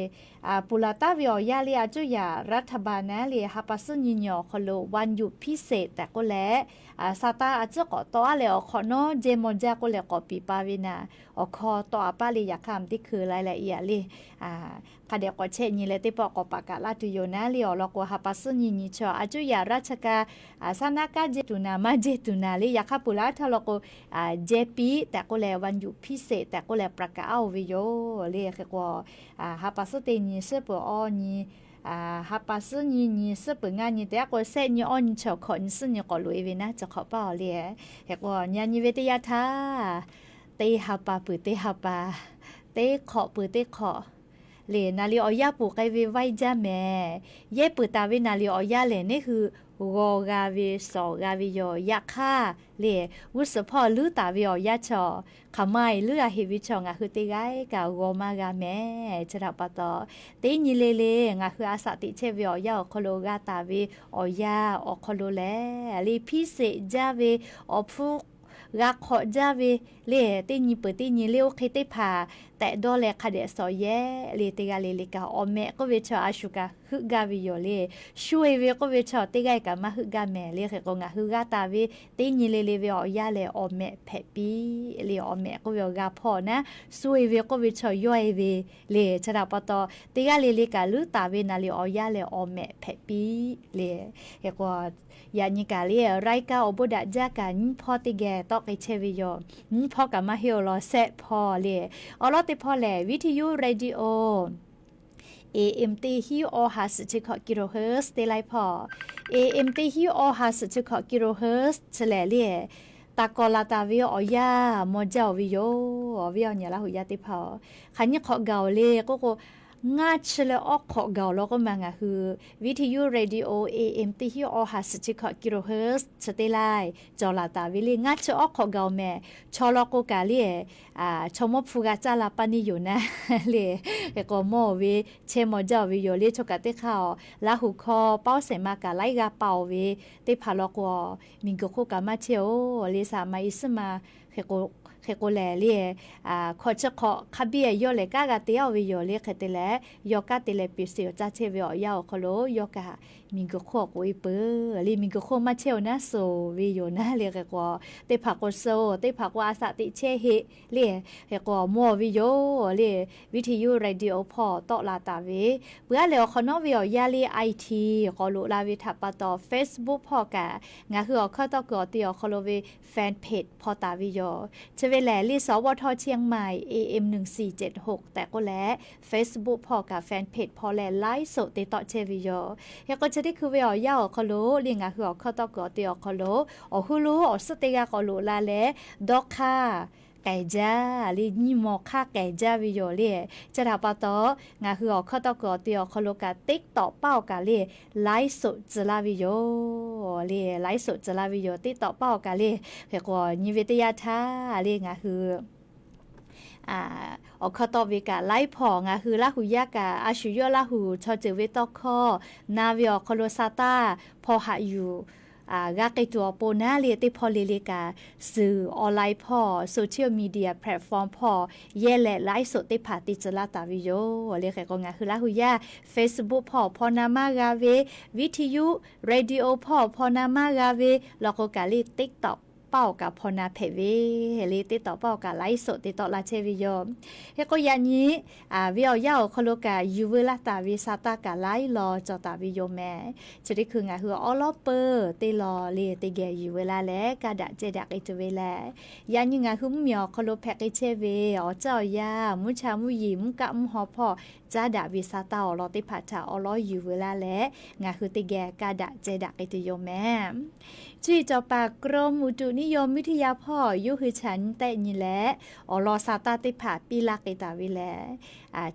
ponˬ laˬ taˉ ve awˬ yanˇ le a cuˇ yaꞈ รัฐบาล naˉ le ha pa suhˉ nyiˇ nyi awˬ hk'aw lo วันหยุดพิเศษ tehꞈ k'oˆ leh, sa taˇ a ciˉ k'awꞈ tawˆ aˉ leh awˬ hk'awꞈ nawˉ jehˇ maw jaˇ k'oˆ leh k'awꞈ piˍ pa ve naˍ, awˬ hkawˇ tawˆ a paˆ le. Yaꞈ hk'aˇ teˇ hkui la leh i a le, hk'a dehꞈ k'awꞈ chehˇ nyi leh teˇ pawˆ k'awꞈ paˍ kaꞈ laˇ tuˬ yoˬ naˉ le. Awˬ lawn k'o ha pa suhˉ nyiˇ nyi chaw a cuˇ yaꞈ ราชการ shaˉ naˉ kanˉ jehˇ tuˬ naˍ maˇ jehˇ tuˬ naˍ le. Yaꞈ hk'aˇ ponˬ laˬ htaˇ law k'o, jehˇ piˇ tehꞈ k'oˆ leh วันหยุดพิเศษ tehꞈ k'oˆ leh ประกาศ aˉ-oˬ ve yoˬ le. Hk'e k'o, ha pa suhˉ teˇ nyi suhˉ peuˬ awˇ nyi, ha pa suhˉ nyiˇ nyi suhˉ peuˬ ngaˇ nyi te aˉ k'o shehˆ nyi awˇ nyi chi awˬ hk'awꞈ nyi suhˉ nyi k'awꞈ loꞈ e ve naˉ cawˬ hk'awꞈ paˉ-aˬ le. Hk'e k'o nyi nyi ve teˇ yanˇ htaˇ, teˇ ha pa peuˬ teˇ ha pa, teˇ hk'awꞈ peuˬ teˇ hk'awꞈ le, naˍ liꞈ awˬ yanˇ ponˬ k'ai ve vaiˇ jaˇ mehˍ. Yehˇ peuˬ taˍ ve naˍ liꞈ awˬ yanˇ lehˬ neˉ hui g'aw g'a ve shawˍ g'a ve yoˬ. Yaꞈ hk'aˇ le, g'uˇ suhˍ hpawˇ luˉ taˍ ve awˬ yanˇ chaw, hk'aˬ ma e luˉ g'a heꞈ ve chaw ngaˬ hui teˇ g'aˇ kaꞈ g'aw maˇ g'a mehˍ. Chi htaꞈ pa taw, teˇ nyi le le ngaˬ hui a shaꞈ teꞈ chehˇ ve awˬ yanˇ awˬ hk'aw lo g'a taˍ ve awˬ yanˇ awˬ hk'aw lo lehˬ le, hpiˇ sheˍ jaˇ ve awˬ hpfuhˇ g'a hk'awꞈ jaˇ ve le, teˇ nyi peuˬ teˇ nyi le oˇ hk'e teˇ hpaˍ tehꞈ dawˇ leh hk'a dehꞈ shawˍ yehˇ le. Teˇ g'aˇ le le kaꞈ awˬ mehꞈ k'oˆ ve chaw a shu kaꞈ heuˆ gaˇ ve yoˬ le. Shu e ve k'oˆ ve chaw teˇ g'aˇ kaꞈ maˇ heuˆ gaˇ mehˍ le. Hk'e k'o ngaˬ hui g'a taˍ ve teˇ nyi le le ve awˬ yanˇ lehˬ awˬ mehꞈ hpehꞈ piˇ le. Awˬ mehꞈ k'oˆ ve awˬ g'a hpawˇ naˉ, shu e ve k'oˆ ve chaw yawˇ e ve le. Chi htaꞈ pa taw, teˇ g'aˇ le le kaꞈ luˉ taˍ ve naˍ liꞈ awˬ yanˇ lehˬ awˬ mehꞈ hpehꞈ piˇ le. Hk'e k'o, yaꞈ nyi kaꞈ le รายการ awˬ bon daꞈ jaˇ kaꞈ nyiˇ hpawˇ teˇ geh tawˆ k'ai chehˇ ve yoˬ. Nyiˇ hpawˇ kaꞈ maˇ heˆ-oˬ law, shehˆ hpawˇ le. Awˬ lawn teˇ hpawˇ lehˬ วิทยุเรดิโอ AM teˇ hinˉ awˇ ha suhˍ chi hkawꞈ กิโลเฮิรตซ์ te laiˉ hpawˇ, AM teˇ hinˉ awˇ ha suhˍ chi hkawꞈ กิโลเฮิรตซ์ chi lehˬ le, taˍ kawꞈ laˬ taˍ ve awˬ yanˇ maw jaˇ-oˬ ve yoˬ. Awˬ viˉ awˬ nyi Laˇ huˍ yaˇ teˇ hpaˍ-oˬ, hk'aˬ nyiˇ hk'awꞈ gaˬ-oˬ le k'oˆ k'o, ngaˇ chi leh awˉ hk'awꞈ gaˬ-oˬ law k'oˆ ma ngaˬ hui วิทยุเรดิโอ AM teˇ hinˉ awˇ ha suhˍ chi hkawꞈ กิโลเฮิรตซ์ chi teˇ laiˉ cawˬ laˬ taˍ ve le. Ngaˇ chi awˉ hk'awꞈ gaˬ-oˬ mehˍ. Chaw law k'o kaꞈ le, chaw mawˇ hpu g'a caˇ la paˇ neˇ yoˬ naˉ le. Hk'e k'o mawˇ-oˬ ve chehˇ maw jaˇ-oˬ ve yoˬ le. Chaw kaꞈ teˇ hk'aˇ-oˬ, Laˇ huˍ hkawˇ paoˉ shehˍ ma kaꞈ laiˉ g'aˇ pa-oˬ ve teˇ hpaˍ law k'o, miˬguiˬ hk'oˆ kaꞈ maˇ chehˇ-oˬ le. Saˍ ma e suhˉ ma hk'e k'o, Hk'e k'o lehˬ le, hkawꞈ chi hk'awꞈ hk'a biˇ yawˇ lehˬ kanˉ g'a te-a ve yoˬ le. Hk'e te leh yawˇ kanˉ te leh piˍ shiˍ awˬ caˇ chehˇ ve awˬ yanˇ awˬ hk'aw lo yawˇ kaꞈ miˬguiˬ hk'oˆ k'oꞈ-e peuˬ le. Miˬguiˬ hk'oˆ maˇ chehˇ-oˬ naˉ suhˍ ve yoˬ naˉ le. Hk'e k'o teˇ hpaˍ k'o suhˍ-oˬ, teˇ hpaˍ k'o a shaꞈ teꞈ chehˇ heˆ le. Hk'e k'o mawˬ ve yoˬ le. Viˉ hti yuˇ radio hpawˇ tawˆ la taˍ ve, peuˬ-a lehˬ awˬ hk'awꞈ nawˉ ve awˬ yanˇ le I T k'awꞈ loꞈ la ve htaꞈ pa taw Facebook hpawˇ kaꞈ ngaˬ hui awˬ hkawˇ tawˇ kuiˬ awˬ te awˬ hk'aw lo ve fan page hpawˇ taˍ ve yoˬ. Chi ve lehˬ le สวท เชียงใหม่ A M หนึ่งสี่เจ็ดหก tehꞈ k'oˆ leh Facebook hpawˇ kaꞈ fan page hpawˇ leh ไลฟ์สด te tawˆ chehˇ ve yoˬ. Hk'e k'o chi teˇ hkui ve awˬ yanˇ awˬ hk'aw lo le ngaˬ hui awˬ hkawˇ tawˇ kuiˬ awˬ te awˬ hk'aw lo awˬ heuˆ lo awˬ suhˉ teˇ g'aˇ k'awꞈ loꞈ la leh dawˇ hk'aˇ k'ehˬ jaˇ le, nyiˇ maw hk'aˇ k'ehˬ jaˇ ve yoˬ le. Chi htaꞈ pa taw ngaˬ hui awˬ hkawˇ tawˇ kuiˬ awˬ te awˬ hk'aw lo kaꞈ TikTok paˇ awˬ kaꞈ le ไลฟ์สด tcuh laˇ ve yoˬ le. ไลฟ์สด tcuh laˇ ve yoˬ TikTok paˇ awˬ kaꞈ le. Hk'e k'o nyi ve teˇ yanˇ htaˇ le ngaˬ hui awˬ hkawˇ tawˆ ve kaꞈ laiˉ hpawˇ ngaˬ hui Laˇ hu yaˇ kaꞈ a shu yawˇ Laˇ hu chaw ceuˬ ve tawˇ hkawˇ na ve awˬ hk'aw lo sa taˇ hpawˇ haꞈ yuˬ g'a k'ai tuˬ awˬ pon naˉ le teˇ hpawˇ le le kaꞈ suhˍ online hpawˇ social media platform hpawˇ yehˇ leh ไลฟ์สด teˇ hpaˍ te tcuh laˇ taˍ ve yoˬ le. Hk'e k'o ngaˬ hui Laˇ hu yaˇ Facebook hpawˇ hpaw na maˇ g'a ve, วิทยุ radio hpawˇ hpaw na maˇ g'a ve, law k'o kaꞈ le TikTok paˇ awˬ kaꞈ hpaw na hpehꞈ ve le. TikTok paˇ awˬ kaꞈ ไลฟ์สด te tawˆ la chehˇ ve yoˬ. Hk'e k'o yaꞈ nyi ve awˬ yanˇ awˬ hk'aw lo kaꞈ yuˬ veu laˇ taˍ ve sa taˇ kaꞈ laiˉ law cawˬ taˍ ve yoˬ meh. Chi teˇ hkui ngaˬ hui awˉ lawˉ peuˬ teˇ law le teˇ geh yuˬ veu laˇ leh kaˇ daꞈ ceh daꞈ k'ai tuˬ ve lehˬ, yaꞈ nyi ngaˬ hui mvuhˇmiˬ awˬ hk'aw lo hpehꞈ k'ai chehˇ ve awˬ caˇ awˬ yanˇ mvuhˇ cha mvuhˇ yeˬ mvuhˇ kaˆ mvuhˇ haw hpawˇ caˉ daꞈ ve sa taˇ awˬ lawn teˇ hpaˍ htaꞈ awˉ lawˉ yuˬ veu laˇ leh ngaˬ hui teˇ geh kaˇ daꞈ ceh daꞈ k'ai tuˬ yoˬ meh. Cuˇ yiˍ cawˬ paˍ กรมอุตุนิยมวิทยา hpawˇ yawˇ hui chaꞈ nyi tehˆ nyi leh awˬ lawn sa taˇ teˇ hpaˍ piˇ laˇ k'ai taˍ ve lehˬ,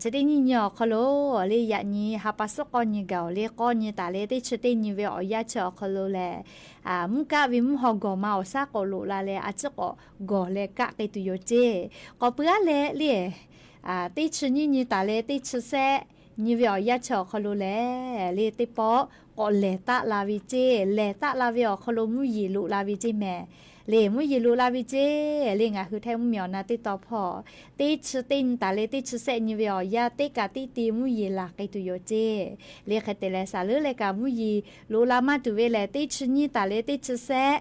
chi teˇ nyi nyi awˬ hk'aw lo le yaꞈ nyi ha pa suhˉ k'awˇ nyi gaˬ-oˬ le k'awˇ nyi taˍ leh teˇ chi teˇ nyi ve awˬ yanˇ chi awˬ hk'aw lo lehˬ, mvuhˇ kaˆ ve mvuhˇ haw gawˬ ma awˬ shaˉ k'awꞈ loꞈ la leh a ciˉ k'awꞈ gawˬ leh kaˆ k'ai tuˬ yoˬ ceˇ. K'awꞈ peuˬ-a leh le teˇ chi nyiˇ nyi taˍ leh teˇ chi sehˆ nyi ve awˬ yanˇ chi awˬ hk'aw lo lehˬ le teˇ pawˆ k'awꞈ lehˬ taˆ la ve ceˇ. Lehˬ taˆ la ve awˬ hk'aw lo mvuhˇ yeˬ loꞈ la ve ceˇ meh. Le mvuhˇ yeˬ loꞈ la ve ceˇ le ngaˬ hui Htaiˇ mvuhˇmiˬ awˬ na teˇ taw hpawˇ teˇ chi teˇ nyi taˍ leh teˇ chi sehˆ nyi ve awˬ yanˇ teˇ kaꞈ teˇ ti mvuhˇ yeˬ laˬ k'ai tuˬ yoˬ ceˇ. Le hk'e te leh saˍ leuˉ leh kaꞈ mvuhˇ yeˬ loꞈ la maˇ tuˬ ve lehˬ teˇ chi nyiˇ taˍ leh teˇ chi sehˆ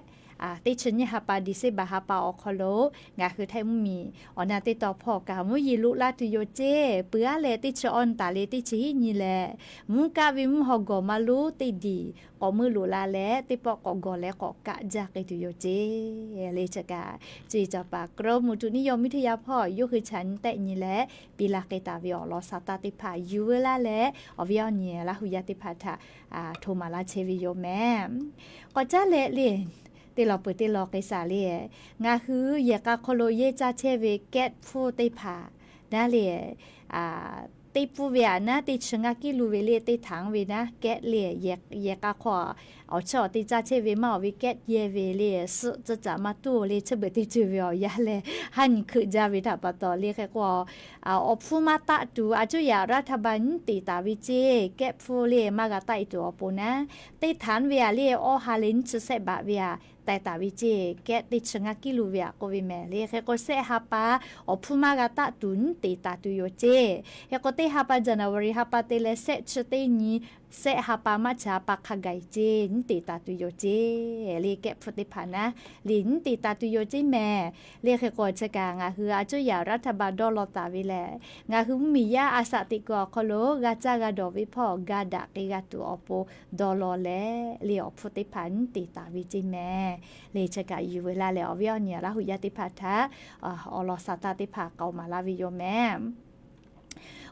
teˇ chi nyiˇ ha pa December ha pa awˬ hk'aw lo ngaˬ hui Htaiˇ mvuhˇmiˬ awˬ na teˇ taw hpawˇ kaꞈ mvuhˇ yeˬ loꞈ la tuˬ yoˬ ceˇ. Peuˬ-a leh teˇ chi awˇ nyi taˍ leh teˇ chi hiˉ nyi leh mvuhˇ kaˆ ve mvuhˇ haw gawˬ ma lonˉ teˇ diˬ k'awꞈ meuˇ loꞈ la leh teˇ pawˆ k'awꞈ gawˬ leh k'awꞈ kaˆ jaˇ k'ai tuˬ yoˬ ceˇ. Le chi kaꞈ cuˇ yiˍ cawˬ paˍ กรมอุตุนิยมวิทยา hpawˇ yawˇ hui chaꞈ nyi tehˆ nyi leh piˇ laˇ k'ai taˍ ve awˬ lawn sa taˇ teˇ hpaˍ yuˬ veu laˇ leh awˬ viˉ awˬ nyi Laˇ hu yaˇ teˇ hpaˍ htaꞈ hto maˍ laˇ chehˇ ve yoˬ meh. K'awꞈ caˉ leh le teˇ law peuˬ teˇ law k'ai shaˍ le ngaˬ hui yehˬ k'a hk'aw lo yehˇ caˇ chehˇ ve แก๊ส hpfuhˇ teˇ hpaˍ naˉ le teˇ pfuhˇ ve aꞈ naˉ teˇ chi ngaˇ kiˉ lu ve le teˇ htaꞈ ve naˉ แก๊ส le yehˬ k'a hk'aw awˬ chiˇ awˬ te caˇ chehˇ ve maˇ awˬ ve แก๊ส yehˇ ve le suhˆ tcuhˇ caꞈ maˇ tuˉ le chi beuꞈ teˇ ceuˬ ve awˬ yanˇ lehˬ haˉ nyi hkeuꞈ jaˇ ve htaꞈ pa taw le hk'e k'o awˬ hpfuhˇ maˇ taˆ tuˬ a cuˇ yaꞈ รัฐบาล nyiˉ teꞈ taˍ ve ceˇ แก๊ส hpfuhˇ le maˇ g'a taˆ-e tuˬ awˬ pon naˉ teˇ htaꞈ ve aꞈ le awˇ ha leh nyiˇ chi sehˆ baꞈ ve aꞈ teh taˍ ve ceˇ แก๊ส teˇ chi ngaˇ kiˉ lu ve aꞈ k'oˆ ve meh. Le hk'e k'o sehˆ ha pa awˬ hpfuhˇ maˇ g'a taˆ tuˬ nyiˉ teꞈ taˍ tuˬ yoˬ ceˇ. Hk'e k'o teˇ ha pa January ha pa te leh sehˆ chi teˇ nyi sehˆ ha pa March ha pa hk'a gaˬ ceˇ nyiˉ teꞈ taˍ tuˬ yoˬ ceˇ. Le แก๊ส hpfuhˇ teˇ hpaˍ naˉ le nyiˉ teꞈ taˍ tuˬ yoˬ ceˇ meh. Le hk'e k'o chi kaꞈ ngaˬ hui a cuˇ yaꞈ รัฐบาล dawˇ law taˍ ve lehˬ ngaˬ hui mvuhˇmiˬ yaˇ a shaꞈ teꞈ kuiˬ awˬ hk'aw lo g'a caˇ g'a dawˬ ve hpawˇ ga daꞈ k'ai g'a tuˬ awˬ pon dawˇ law leh le awˬ hpfuhˇ teˇ hpaˍ nyiˉ teꞈ taˍ ve ceˇ meh. Le chi kaꞈ yuˬ veu laˇ leh awˬ viˉ awˬ nyi Laˇ hu yaˇ teˇ hpaˍ htaꞈ awˬ lawn sa taˇ teˇ hpaˍ k'awꞈ maˍ laˇ ve yoˬ meh.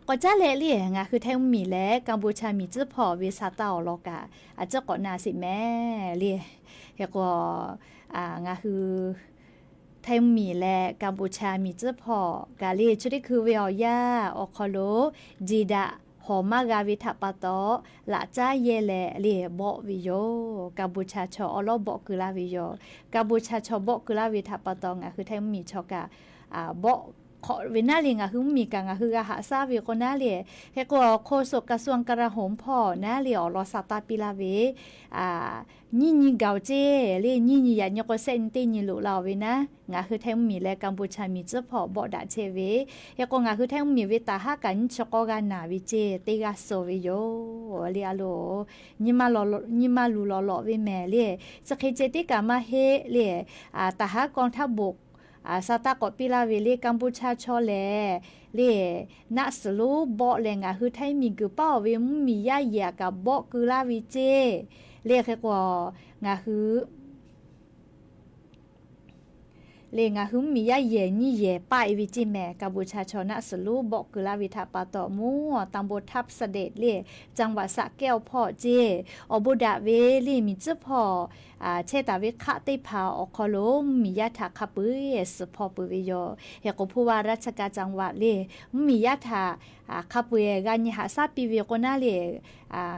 K'awꞈ caˉ leh le ngaˬ hui Htaiˇ mvuhˇmiˬ leh Kaˍboˍchaˍ miˬ tcuhˉ hpawˇ ve sa taˇ awˬ lawn kaꞈ a ciˉ k'awꞈ na sheˍ meh le. Hk'e k'o ngaˬ hui Htaiˇ mvuhˇmiˬ leh Kaˍboˍchaˍ miˬ tcuhˉ hpawˇ kaꞈ le chi teˇ hkui ve awˬ yanˇ awˬ hk'aw lo jeˬ daꞈ hawˬ maˇ g'a ve htaꞈ pa taw laꞈ caˉ yehˇ leh le bawˆ ve yoˬ. Kaˍboˍchaˍ chaw awˉ lawˉ bawˆ keu laˇ ve yoˬ. Kaˍboˍchaˍ chaw bawˆ keu laˇ ve htaꞈ pa taw ngaˬ hui Htaiˇ mvuhˇmiˬ chaw kaꞈ bawˆ hk'awꞈ ve naˉ le, ngaˬ hui mvuhˇmiˬ kaꞈ ngaˬ hui g'a haꞈ shaˉ ve k'o naˉ le, hk'e k'o โฆษกกระทรวงกลาโหม hpawˇ naˉ le awˬ lawn sa taˇ piˇ laˇ ve, nyiˇ nyi gaoˬ ceˇ le, nyiˇ nyi yaꞈ nyi k'o shehˆ nyi teˇ nyi loꞈ la-oˬ ve naˉ, ngaˬ hui Htaiˇ mvuhˇmiˬ leh Kanˇ bon chaˇ miˬ tcuhˉ hpawˇ bawˆ daꞈ chehˇ ve, hk'e k'o ngaˬ hui Htaiˇ mvuhˇmiˬ ve taˍ haˉ kaꞈ nyiˇ chi k'awˇ g'a naˬ ve ceˇ teˇ g'aˇ suh ve yoˬ le. A loˬ, nyi ma luˬ lawꞈ lawꞈ ve mehˍ le. Chi hk'e ceh tiˉ kaꞈ maˇ heˆ le, taˍ haˉ กองทัพบก sa taˇ k'awꞈ piˇ laˇ ve le, Kanˇ bon chaˇ chaw lehˬ le, naˆ suhˍ lonˉ bawˆ leh ngaˬ hui Htaiˇ miˬguiˬ paˉ-oˬ ve mvuhˇmiˬ yaˇ yehˬ kaꞈ bawˆ keu laˇ ve ceˇ le. Hk'e k'o ngaˬ hui le ngaˬ hui mvuhˇmiˬ yaˇ yehˬ nyiˇ yehˬ paˆ-e ve ceˇ mehˍ. Kanˇ bon chaˇ chaw naˆ suhˍ lonˉ bawˆ keu laˇ ve htaꞈ pa taw mvuhˇ ตำบลทับเสด็จ le จังหวัดสระแก้ว hpawˇ ceˇ, awˬ bon daꞈ ve le miˬ tcuhˉ hpawˇ chehˇ taˍ ve hk'aˆ teˇ hpaˍ awˬ hk'aw lo mvuhˇmiˬ yaˇ htaꞈ hk'a peu-eˬ suhˍ hpaw peuˬ ve yoˬ. Hk'e k'o ผู้ว่าราชการจังหวัด le mvuhˇmiˬ yaˇ htaꞈ hk'a peu-eˬ g'a nyi haꞈ shaˉ piˇ ve k'o naˉ le,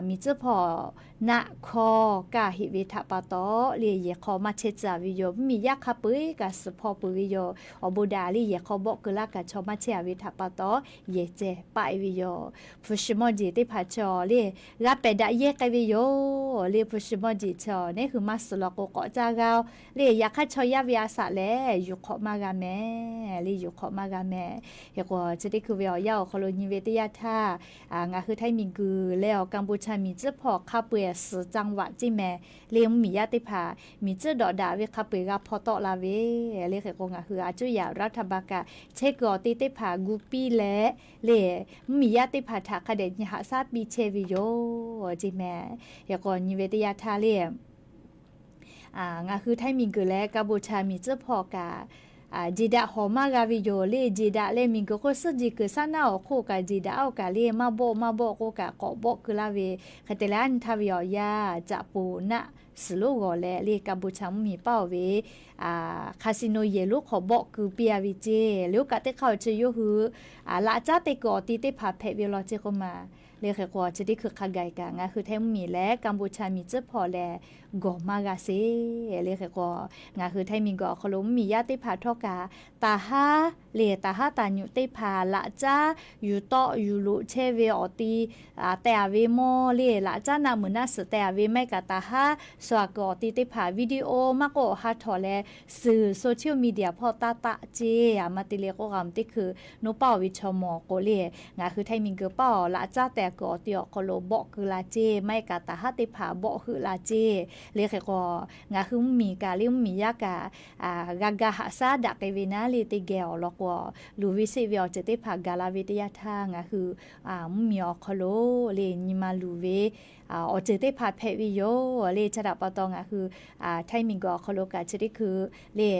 miˬ tcuhˉ hpawˇ naˆ hkawˇ kaˇ heꞈ ve htaꞈ pa taw le yehˬ hk'aw maˇ chehˇ tcuh-a ve yoˬ. Mvuhˇmiˬ yaˇ hk'a peu-eˬ kaꞈ suhˍ hpaw peuˬ ve yoˬ. Awˬ bon daꞈ le yehˬ hk'aw bawˆ keu laˇ kaꞈ chaw maˇ chehˇ-a ve htaꞈ pa taw yehˬ ceh paˆ-e ve yoˬ. Hpu shi mawˇ jeˬ teˇ hpaˍ chaw le g'a pehˬ daꞈ yehˇ k'ai ve yoˬ le. Hpu shi mawˇ jeˬ chaw neˉ hui maˇ suhˍ law k'o k'awꞈ caˇ g'a-oˬ le. Yaꞈ hk'aˇ chaw yaˇ ve a shaꞈ lehˬ yuˬ hk'awꞈ maˇ g'a mehˍ le, yuˬ hk'awꞈ maˇ g'a mehˍ. Hk'e k'o chi teˇ hkui ve awˬ yanˇ awˬ hk'aw lo nyi ve teˇ yanˇ htaˇ, ngaˬ hui Htaiˇ miˬguiˬ leh awˬ Kanˇ bon chaˇ miˬ tcuhˉ hpawˇ hk'a peu-eˬ suhˍ จังหวัด ceˇ mehˍ le mvuhˇmiˬ yaˇ teˇ hpaˍ miˬ tcuhˉ dawꞈ daꞈ ve hk'a peu-eˬ g'a hpaw tawˆ la ve le. Hk'e k'o ngaˬ hui a cuˇ yaꞈ รัฐบาล kaꞈ chehˇ kuiˬ awˬ te teˇ hpaˍ gu piˇ leh le mvuhˇmiˬ yaˇ teˇ hpaˍ htaꞈ hk'a dehꞈ nyi haꞈ shaˉ piˇ chehˇ ve yoˬ ceˇ mehˍ. Hk'e k'o nyi ve teˇ yanˇ htaˇ le ngaˬ hui Htaiˇ miˬguiˬ leh Kanˇ bon chaˇ miˬ tcuhˉ hpawˇ kaꞈ jeˬ daꞈ hawˍ maˇ g'a ve yoˬ le. Jeˬ daꞈ leh miˬguiˬ hk'oˆ suhˉ jeˬ kuiˬ shaˉ naˉ awˬ hk'oˆ kaꞈ jeˬ daꞈ-oˬ kaꞈ le maˇ bawˆ maˇ bawˆ k'oˆ kaꞈ k'awꞈ bawˆ keu laˇ ve. Hk'e te leh a nyi htaˇ ve awˬ yanˇ caꞈ poˍ naˆ suhˍ lonˉ g'awˬ leh le Kanˇ bon chaˇ mvuhˇmiˬ paˉ-oˬ ve casino yehˬ lonˉ hk'aw bawˆ keu piˇ-a ve ceˇ le. Oˇ kaꞈ teˇ hk'aˇ awˬ chi yawˇ hui laꞈ caˉ te kuiˬ awˬ ti teˇ hpaˍ hpehꞈ ve law ceˇ k'oˆ ma le. Hk'e k'o chi teˇ hkui hk'a gaˬ kaꞈ ngaˬ hui Htaiˇ mvuhˇmiˬ leh Kanˇ bon chaˇ miˬ tcuhˉ hpawˇ lehˬ gawˬ maˇ g'a sheˍ le. Hk'e k'o ngaˬ hui Htaiˇ miˬguiˬ awˬ hk'aw lo mvuhˇmiˬ yaˇ teˇ hpaˍ htawˇ kaꞈ taˍ haˉ le taˍ haˉ taˍ nyuꞈ teˇ hpaˍ laꞈ caˉ yuˬ tawˆ yuˬ loꞈ chehˇ ve awˬ ti teh-a ve mawˇ le laꞈ caˉ naˆ meuˬ naˆ suhˍ teh-a ve maˇ heˆ kaꞈ taˍ haˉ shu-a kuiˬ awˬ ti teˇ hpaˍ video maˇ k'oˆ awˬ ha htawꞈ leh suhˍ social media hpawˇ taˇ taˆ ceˇ. A ma te le k'oˆ g'a mvuh teˇ hkui noˇ paˉ-oˬ ve chaw mawˬ k'o le ngaˬ hui Htaiˇ miˬguiˬ paˉ-oˬ laꞈ caˉ teh kuiˬ awˬ ti awˬ hk'aw lo bawˆ keu la ceˇ maˇ heˆ kaꞈ taˍ haˉ teˇ hpaˍ bawˆ heuˆ la ceˇ le. Hk'e k'o ngaˬ hui mvuhˇmiˬ kaꞈ le mvuhˇmiˬ yaˇ kaꞈ g'a ga haꞈ shaˉ daꞈ k'ai ve naˉ le teˇ geh awˬ lawn k'o luˬ ve sheˆ ve awˬ ceuˬ teˇ hpaˍ gaˬ la ve teˇ yanˇ htaˇ ngaˬ hui mvuhˇmiˬ awˬ hk'aw lo le nyi ma luˬ ve awˬ ceuˬ teˇ hpaˍ hpehꞈ ve yoˬ le. Chi htaꞈ pa taw ngaˬ hui Htaiˇ miˬguiˬ awˬ hk'aw lo kaꞈ chi teˇ hkui le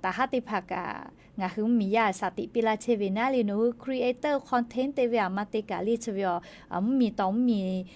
taˍ haˉ teˇ hpaˍ kaꞈ ngaˬ hui mvuhˇmiˬ yaˇ shaˍ tiꞈ piˇ laˇ chehˇ ve naˉ le nawˬ hui creator content te ve a ma te kaꞈ le chi ve a mvuhˇmiˬ tawˍ mvuhˇmiˬ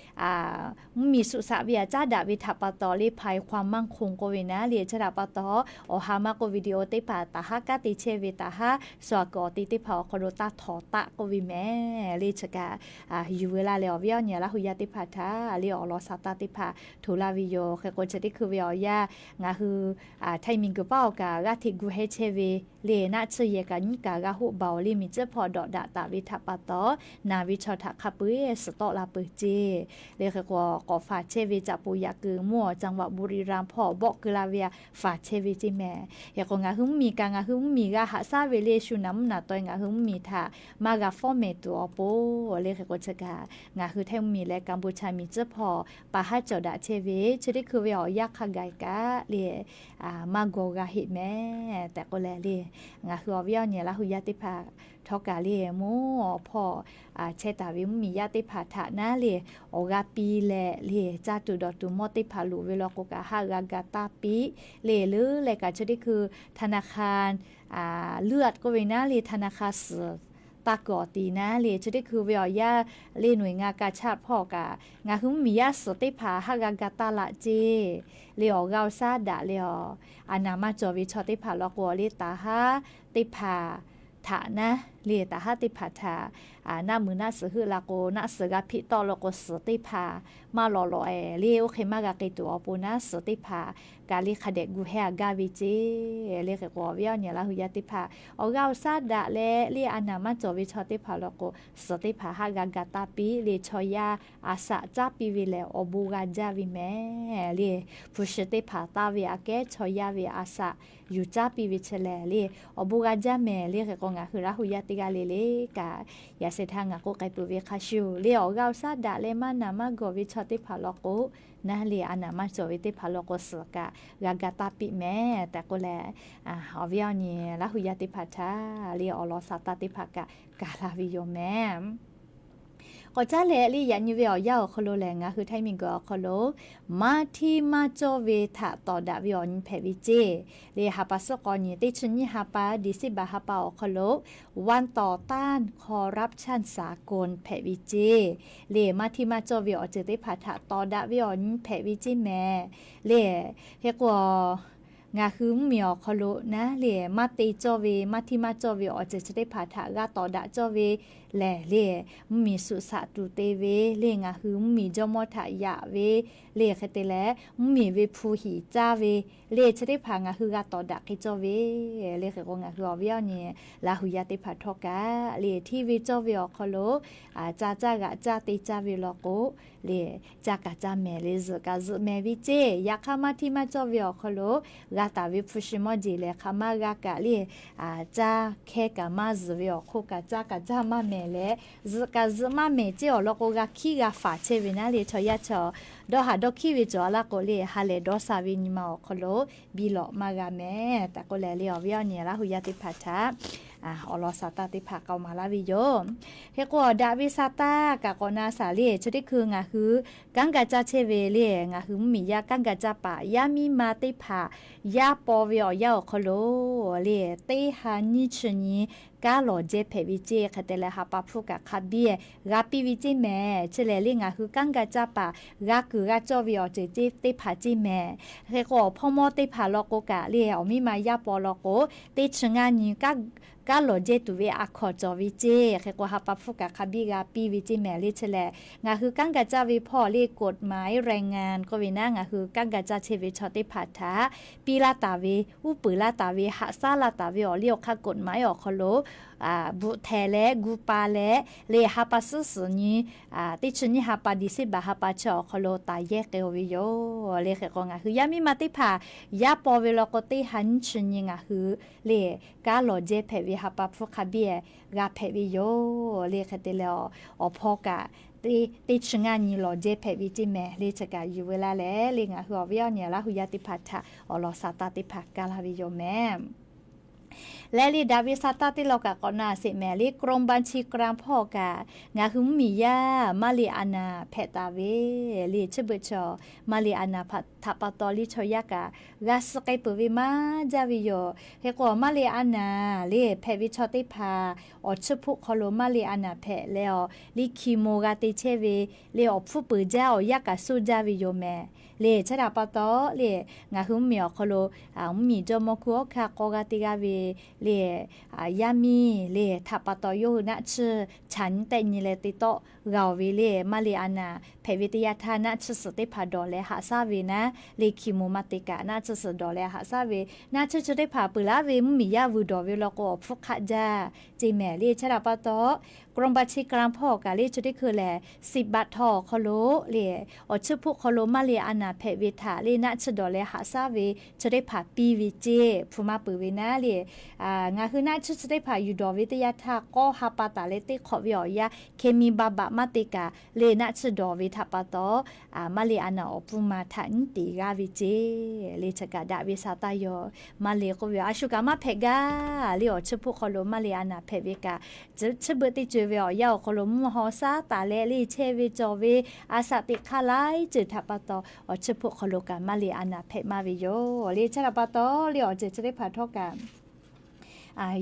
mvuhˇmiˬ suꞈ shaꞈ ve a caˉ daꞈ ve htaꞈ pa taw le ภัยความมั่นคง k'oˆ ve naˉ le chi htaꞈ pa taw awˬ ha maˇ k'oˆ video teˇ hpaˍ taˍ haˉ kanˉ te chehˇ ve taˍ haˉ shu-a kuiˬ awˬ ti teˇ hpaˍ awˬ hk'aw lo taˇ htawˍ taˆ k'oˆ ve mehˍ le chi kaꞈ yuˬ veu laˇ leh awˬ viˉ awˬ nyi Laˇ hu yaˇ teˇ hpaˍ htaꞈ le awˬ lawn sha taˇ teˇ hpaˍ hto laˇ ve yoˬ. Hk'e k'o chi teˇ hkui ve awˬ yanˇ ngaˬ hui Htaiˇ miˬguiˬ paˉ awˬ kaꞈ g'aˇ hteꞈ gu hehˇ chehˇ ve le naˆ tsuhˇ yehˬ kaꞈ nyiˉ kaꞈ g'a hoˆ baˬ-oˬ le miˬ tcuhˉ hpawˇ dawꞈ daꞈ taˍ ve htaꞈ pa taw naˬ ve chaw htaꞈ hk'a peu-eˬ suhˍ tawˆ la peuˬ ceˇ le. Hk'e k'o k'awꞈ faˍ chehˇ ve caꞈ poˍ yaꞈ kuiˬ mvuhˇ awˬ จังหวัดบุรีรัมย์ hpawˇ bawˆ keu la ve a faˍ chehˇ ve ceˇ mehˍ. Hk'e k'o ngaˬ hui mvuhˇmiˬ kaꞈ ngaˬ hui mvuhˇmiˬ g'a haꞈ shaˉ ve le shu naˍ mvuhˇ naˍ taw-e ngaˬ hui mvuhˇmiˬ htaꞈ maˇ g'a fawˉ mehˍ tuˬ awˬ pon le. Hk'e k'o chi kaꞈ ngaˬ hui Htaiˇ mvuhˇmiˬ leh Kanˇ bon chaˇ miˬ tcuhˉ hpawˇ pa haˉ cawˬ daꞈ chehˇ ve chi teˇ hkui ve awˬ yanˇ hk'a gaˬ kaꞈ le maˇ gawˬ g'a heˆ mehˍ tehꞈ k'oˆ leh le ngaˬ hui awˬ viˉ awˬ nyi Laˇ hu yaˇ teˇ hpaˍ htawˇ kaꞈ le mvuhˇ awˬ hpawˇ chehˇ taˍ ve mvuhˇmiˬ yaˇ teˇ hpaˍ htaꞈ naˉ le awˬ g'a piˇ leh le caˇ tuˬ dawˬ tuˬ mawˇ teˇ hpaˍ loˍ ve law k'o kaꞈ haˆ g'a ga taˇ piˇ le leuˉ leh kaꞈ chi teˇ hkui ธนาคาร เลือด k'oˆ ve naˉ le ธนาคาร suhˍ taˇ kuiˬ awˬ ti naˉ le chi teˇ hkui ve awˬ yanˇ le หน่วยงานกาชาด hpawˇ kaꞈ ngaˬ hui mvuhˇmiˬ yaˇ suhˍ teˇ hpaˍ haˆ g'a ga taˇ laꞈ ceˇ le awˬ g'aˇ awˬ shaˉ daꞈ le awˬ a naˍ maˇ cawˬ ve chaw teˇ hpaˍ law k'o le taˍ haˉ teˇ hpaˍ htaꞈ naˉ le, taˍ haˉ teˇ hpaˍ htaꞈ naˆ muiˬ naˆ suhˍ heuˆ la k'o, naˆ suhˍ g'a hpeꞈ tawˆ la k'o, suhˍ teˇ hpaˍ maˇ lawꞈ lawꞈ-e le, oˇ hk'e maˇ g'a k'ai tuˬ awˬ pon naˉ, suhˍ teˇ hpaˍ kaꞈ le hk'a dehꞈ gu hehˉ a gaˇ ve ceˇ. Le hk'e k'o, awˬ viˉ awˬ nyi Laˇ hu yaˇ teˇ hpaˍ awˬ g'aˇ awˬ shaˉ daꞈ leh le, a naˍ maˇ cawˬ ve chaw teˇ hpaˍ law k'o, suhˍ teˇ hpaˍ haˆ g'a ga taˇ piˇ le, chaw yaˇ a shaꞈ caˉ piˇ ve lehˬ, awˬ bon g'a jaˇ ve mehˍ le. Hpu shi teˇ hpaˍ taˇ ve aꞈ kehˉ chaw yaˇ ve a shaꞈ yuˬ caˉ piˇ ve chi lehˬ le, awˬ bon g'a jaˇ mehˍ le. Hk'e k'o, ngaˬ hui Laˇ hu yaˇ teˇ g'aˇ le le kaꞈ, yaꞈ shehˍ htaˇ ngaˬ k'oˆ k'ai peuˬ ve hk'a shuˍ le, awˬ g'aˇ awˬ shaˉ daꞈ leh maˇ naˍ maˇ gawˬ ve chaw teˇ hpaˍ law k'o, naˉ le, a naˍ maˇ cawˬ ve teˇ hpaˍ law k'o, suhˍ kaꞈ g'a ga taˇ piˇ mehˍ tehꞈ k'oˆ leh, awˬ viˉ awˬ nyi Laˇ hu yaˇ teˇ hpaˍ htaꞈ le awˬ lawn sa taˇ teˇ hpaˍ kaꞈ gaˬ la ve yoˬ mehˍ. K'awꞈ caˉ leh le, yaꞈ nyi ve awˬ yanˇ awˬ hk'aw lo lehˬ, ngaˬ hui Htaiˇ miˬguiˬ awˬ hk'aw lo maˇ hteˇ maˇ cawˇ ve htaꞈ tawˍ daꞈ ve awˬ nyi hpehꞈ ve ceˇ. Le ha pa suhˉ k'awꞈ nyi teˇ chi nyiˇ ha pa December ha pa awˬ hk'aw loวันต่อต้านคอร์รัปชันสากล hpehꞈ ve ceˇ. Le maˇ hteˇ maˇ cawˇ ve awˬ ceuˬ teˇ hpaˍ htaꞈ tawˍ daꞈ ve awˬ nyi hpehꞈ ve ceˇ mehˍ. Le hk'e k'o, ngaˬ hui mvuhˇmiˬ awˬ hk'aw lo naˉ le maˇ te cawˇ ve, maˇ hteˇ maˇ cawˇ ve awˬ ceuˬ chi teˇ hpaˍ htaꞈ g'a tawˍ daꞈ cawˇ ve lehˬ le, mvuhˇmiˬ suꞈ shaꞈ tuˬ te ve le, ngaˬ hui mvuhˇmiˬ jawˇmawˇ htaꞈ yaꞈ ve le, hk'e te leh mvuhˇmiˬ ve hpu hiˍ caˇ ve le, chi teˇ hpaˍ ngaˬ hui g'a tawˍ daꞈ hk'e cawˇ ve le. Hk'e k'o, ngaˬ hui awˬ viˉ awˬ nyi Laˇ hu yaˇ teˇ hpaˍ htawˇ kaꞈ le, hteˇ ve cawˇ ve awˬ hk'aw lo caˇ caˇ g'aꞈ caˇ te caˇ ve law k'o le, caˇ kaꞈ caˇ mehˍ le, zuhꞈ kaꞈ zuhꞈ mehˍ ve ceˇ. Yaꞈ hk'aˇ maˇ hteˇ maˇ cawˇ ve awˬ hk'aw lo g'a taˍ ve hpu shi mawˇ jeˬ lehˬ, hk'aˬ maˇ g'a kaꞈ le, caˇ hkehˇ kaꞈ maˇ zuhˬ ve awˬ hk'oˆ kaꞈ caˇ kaꞈ caˇ maˇ mehˍ leh, zuhꞈ kaꞈ zuhꞈ maˇ mehˍ ceˇ awˬ lawn k'o, g'a hkiˉ g'a faˍ chehˇ ve naˉ le, chaw yaˇ chaw dawˇ haˍ dawˇ hkiˉ ve cawˬ a laˇ k'o le, ha lehˬ dawˇ sha ve nyi ma awˬ hk'aw lo biˇ lawꞈ maˇ g'a mehˍ tehꞈ k'oˆ leh le, awˬ viˉ awˬ nyi Laˇ hu yaˇ teˇ hpaˍ htaꞈ awˬ lawn sa taˇ teˇ hpaˍ k'aoˍ maˍ laˇ ve yoˬ. Hk'e k'o, awˬ daꞈ ve sa taˇ kaꞈ k'awꞈ na shaˍ le, chi teˇ hkui ngaˬ hui kanˉ ga caˇ chehˇ ve le, ngaˬ hui mvuhˇmiˬ yaˇ kanˉ ga caˇ paˍ yaˇ miˇ ma teˇ hpaˍ yaˇ paw ve awˬ yanˇ awˬ hk'aw lo le, teˇ ha nyiˇ chi nyi kanˉ lawˬ jehˇ hpehꞈ ve ceˇ. Hk'e te leh ha pa hpfuhˇ kaꞈ hk'a biˇ g'a piˇ ve ceˇ mehˍ. Chi lehˬ le, ngaˬ hui kanˉ ga caˇ paˍ g'a kuiˬ g'a cawˇ ve awˬ ceuˬ ceˇ teˇ hpaˍ ceˇ mehˍ. Hk'e k'o, awˬ hpawˇ mawˇ teˇ hpaˍ law k'o kaꞈ le, awˬ miˇ ma yaˇ paw law k'o, teˇ chi ngaˇ nyi kanˉ lawˬ jehˇ tuˬ ve a hkawnˍ cawˬ ve ceˇ. Hk'e k'o, ha pa hpfuhˇ kaꞈ hk'a biˇ g'a piˇ ve ceˇ mehˍ le. Chi lehˬ, ngaˬ hui kanˉ ga caˇ ve hpawˇ le กฎหมายแรงงาน k'oˆ ve naˉ, ngaˬ hui kanˉ ga caˇ chehˇ ve chaw teˇ hpaˍ htaꞈ piˇ laˇ taˍ ve, uˉ peunˍ laˇ taˍ ve, haꞈ shaˉ laˇ taˍ ve awˬ liˇ awˬ hk'aˇ กฎหมาย awˬ hk'aw lo bvuhꞈ htehˍ leh gu pa leh le, ha pa suhˉ suhˍ nyi teˇ chi nyiˇ ha pa December ha pa chi awˬ hk'aw lo taˍ yehˇ k'ai-o ve yoˬ le. Hk'e k'o, ngaˬ hui yaˇ miˇ ma teˇ hpaˍ yaˇ paw ve law k'o, teˇ ha nyiˇ chi nyi ngaˬ hui le kanˉ lawˬ jehˇ hpehꞈ ve ha pa hpfuhˇ hk'a biˇ g'a hpehꞈ ve yoˬ le. Hk'e te leh, awˬ hpawˇ kaꞈ teˇ chi ngaˇ nyi lawˬ jehˇ hpehꞈ ve ceˇ mehˍ le. Chi kaꞈ yuˬ ve laˇ leh le, ngaˬ hui awˬ viˉ awˬ nyi Laˇ hu yaˇ teˇ hpaˍ htaꞈ awˬ lawn sa taˇ teˇ hpaˍ kaˇ laˇ ve yoˬ mehˍ. Leh le, daꞈ ve sa taˇ teˇ lawn kaꞈ k'awꞈ na sheˍ mehˍ le, กรมบัญชีกลาง hpawˇ kaꞈ ngaˬ hui mvuhˇmiˬ yaˇ maˇ le a naˍ hpehꞈ taˍ ve le. Chi beuꞈ chaw maˇ le a naˍ htaꞈ pa taw le, chaw yaˇ kaꞈ g'a suh k'ai peuˬ ve maˇ jaˇ ve yoˬ. Hk'e k'o, maˇ le a naˍ le hpehꞈ ve chaw teˇ hpaˍ awˬ chiˇ hpoˆ hk'aw lo maˇ le a naˍ hpehꞈ leh, awˬ liˇ hki mo g'a te chehˇ ve le, awˬ hpfuhˇ peuˬ jaˇ, awˬ yanˇ kaꞈ suhˇ jaˇ ve yoˬ mehˍ le. Chi htaꞈ pa taw le, ngaˬ hui mvuhˇmiˬ awˬ hk'aw lo mvuhˇmiˬ jawˇmawˇ hkunˉ hawˉ hkanˇ k'aw g'a te g'a ve le, yaˇ miˇ le htaꞈ pa taw yawˇ hui naˆ tsuhˇ chaꞈ nyi tehˆ nyi leh te tawˆ g'a-oˬ ve le, maˇ le a naˍ hpehꞈ ve teˇ yanˇ htaˇ naˆ tsuhˇ suhˍ teˇ hpaˍ dawˬ leh haꞈ shaˉ ve naˉ le, hki mo maˇ te kaꞈ naˆ tsuhˇ suhˍ dawˬ leh haꞈ shaˉ ve, naˆ tsuhˇ chi teˇ hpaˍ peuˬ laˇ ve mvuhˇmiˬ yaˇ vuiˬ dawˬ ve law k'o, awˬ hpfuhˇ hk'aˆ jaˇ ceˇ mehˍ le. Chi htaꞈ pa taw, กรมบัญชีกลาง hpawˇ kaꞈ le, chi teˇ hkui lehˬ สิบ บัตรทอง awˬ hk'aw lo le, awˬ chiˇ hpoˆ hk'aw lo maˇ le a naˍ hpehꞈ ve htaꞈ le naˆ tsuhˇ dawˬ leh haꞈ shaˉ ve chi teˇ hpaˍ piˇ ve ceˇ hpu maˇ peuˬ ve naˉ le. Ngaˬ hui naˆ tsuhˇ chi teˇ hpaˍ yuˬ dawˬ ve teˇ yanˇ htaˇ, k'awˇ ha pa taˍ leh teˇ hk'awꞈ ve awˬ yanˇ hkeh mi ba baꞈ maˇ te kaꞈ le, naˆ tsuhˇ dawˬ ve htaꞈ pa taw, maˇ le a naˍ awˬ pfuhˇ ma htaꞈ nyiˉ teˍ g'aˇ ve ceˇ le. Chi kaꞈ daꞈ ve sa taˇ yoˬ. Maˇ le k'oˆ ve, a shu kaꞈ maˇ hpehꞈ gaˇ le, awˬ chiˇ hpoˆ hk'aw lo maˇ le a naˍ hpehꞈ ve kaꞈ, chi beuꞈ teˇ ceuˬ ve awˬ yanˇ awˬ hk'aw lo mvuhˇ haw shaˉ taˍ leh le chehˇ ve cawˬ ve a shaꞈ teꞈ hk'aˇ laiˉ ceuˬ htaꞈ pa taw, awˬ chiˇ hpoˆ hk'aw lo kaꞈ maˇ le a naˍ hpehꞈ maˇ ve yoˬ le. Chi htaꞈ pa taw le, awˬ ceuˬ chi teˇ hpaˍ htawˇ kaꞈ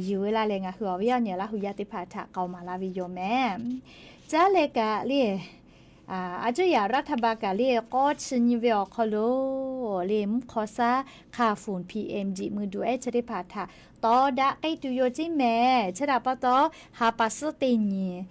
yuˬ ve laˇ leh, ngaˬ hui awˬ viˉ awˬ nyi Laˇ hu yaˇ teˇ hpaˍ htaꞈ k'aoˍ maˍ laˇ ve yoˬ mehˍ. Caˉ leh kaꞈ le, a cuˇ yaꞈ รัฐบาล kaꞈ le k'awˇ chi nyi ve awˬ hk'aw lo le mvuhˇ hk'aw shaˉ hk'a funˍ P M jiꞈ mui duˬ ehˉ chi teˇ hpaˍ htaꞈ tawˍ daꞈ k'ai tuˬ yoˬ ceˇ mehˍ. Chi htaꞈ pa taw, ha pa suhˉ teˇ nyi,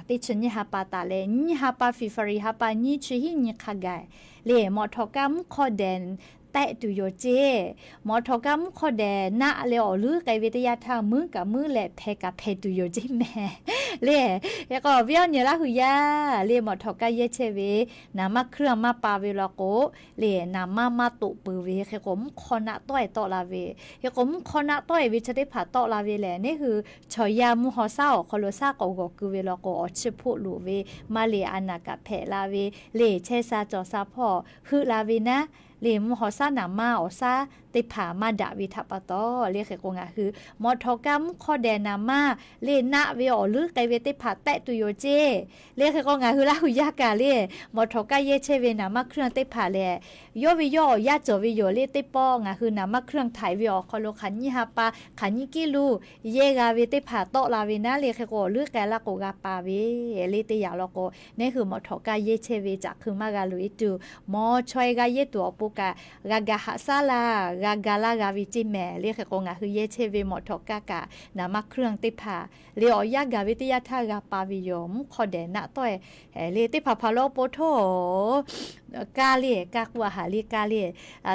teˇ chi nyiˇ ha pa taˍ leh nyiˇ ha pa February ha pa nyiˇ chi hiˉ nyi hk'a gaˬ le mawꞈ htawꞈ kaˇ mvuhˇ hk'aw dehꞈ tehˆ tuˬ yoˬ ceˇ. Mawꞈ htawꞈ kaˇ mvuhˇ hk'aw dehꞈ naˆ leh awˬ leuˉ k'ai ve teˇ yanˇ htaˇ, muiˉ kaꞈ muiˉ leh hpeh kaꞈ hpeh tuˬ yoˬ ceˇ mehˍ le. Hk'e k'o, awˬ viˉ awˬ nyi Laˇ hu yaˇ le mawꞈ htawꞈ kaˇ yehˇ chehˇ ve naˍ manˇ hkui-anˇ maˇ pa ve law k'o, le naˍ manˇ maˇ toꞈ peuˬ ve. Hk'e k'o, mvuhˇ hk'aw naˆ tawˆ-e tawˆ la ve, hk'e k'o mvuhˇ hk'aw naˆ tawˆ-e ve chi teˇ hpaˍ tawˆ la ve lehˬ, neˉ hui chaw yaˇ mvuhˇ haw shaˉ awˬ hk'aw lo shaˉ k'awꞈ g'awˬ keu ve law k'o, awˬ chiˇ hpoˆ loꞈ ve, maˇ le a naˍ kaꞈ hpehꞈ la ve, le chehˇ sha cawˬ sha hpawˇ heuˆ la ve naˉ, le mvuhˇ haw shaˉ naˍ manˇ awˬ shaˉ teˇ hpaˍ maˇ daꞈ ve htaꞈ pa taw le. Hk'e k'o, ngaˬ hui mawꞈ htawꞈ kaˇ mvuhˇ hk'aw dehꞈ naˍ manˇ le naˆ ve awˬ leuˉ k'ai ve teˇ hpaˍ tehˆ tuˬ yoˬ ceˇ. Le hk'e k'o, ngaˬ hui Laˇ hu yaˇ kaꞈ le mawꞈ htawꞈ kaˇ yehˇ chehˇ ve naˍ manˇ hkui-anˇ teˇ hpaˍ lehˬ, yawˇ ve yawˇ awˬ yanˇ cawˬ ve yoˬ le. Teˇ pawˆ ngaˬ hui naˍ manˇ hkui-anˇ htaiˍ ve awˬ hk'aw lo hk'aˬ nyiˇ ha pa, hk'aˬ nyiˇ kiˉ luˬ yehˇ g'a ve teˇ hpaˍ tawˆ la ve naˉ le. Hk'e k'o, awˬ leuˉ k'ai laˇ k'o g'a pa ve le teˇ yanˇ law k'o, neˉ hui mawꞈ htawꞈ kaˇ yehˇ chehˇ ve caꞈ hk'eun maˇ g'a loꞈ-e tuˬ, mawˬ chaweh g'a yehˇ tuˬ awˬ pon kaꞈ g'a ga haꞈ shaˉ laˇ, g'a ga laˇ g'a ve ceˇ mehˍ le. Hk'e k'o, ngaˬ hui yehˇ chehˇ ve mawꞈ htawꞈ kaˇ kaꞈ naˍ manˇ hkui-anˇ teˇ hpaˍ le awˬ yanˇ gaˬ ve teˇ yanˇ htaˇ g'a pa ve yoˬ. Mvuhˇ hk'aw dehꞈ naˆ tawˆ-e le teˇ hpaˍ hpaˍ lo po htoˇ kaˇ le, kaˇ k'oˆ a haˍ le kaˇ le.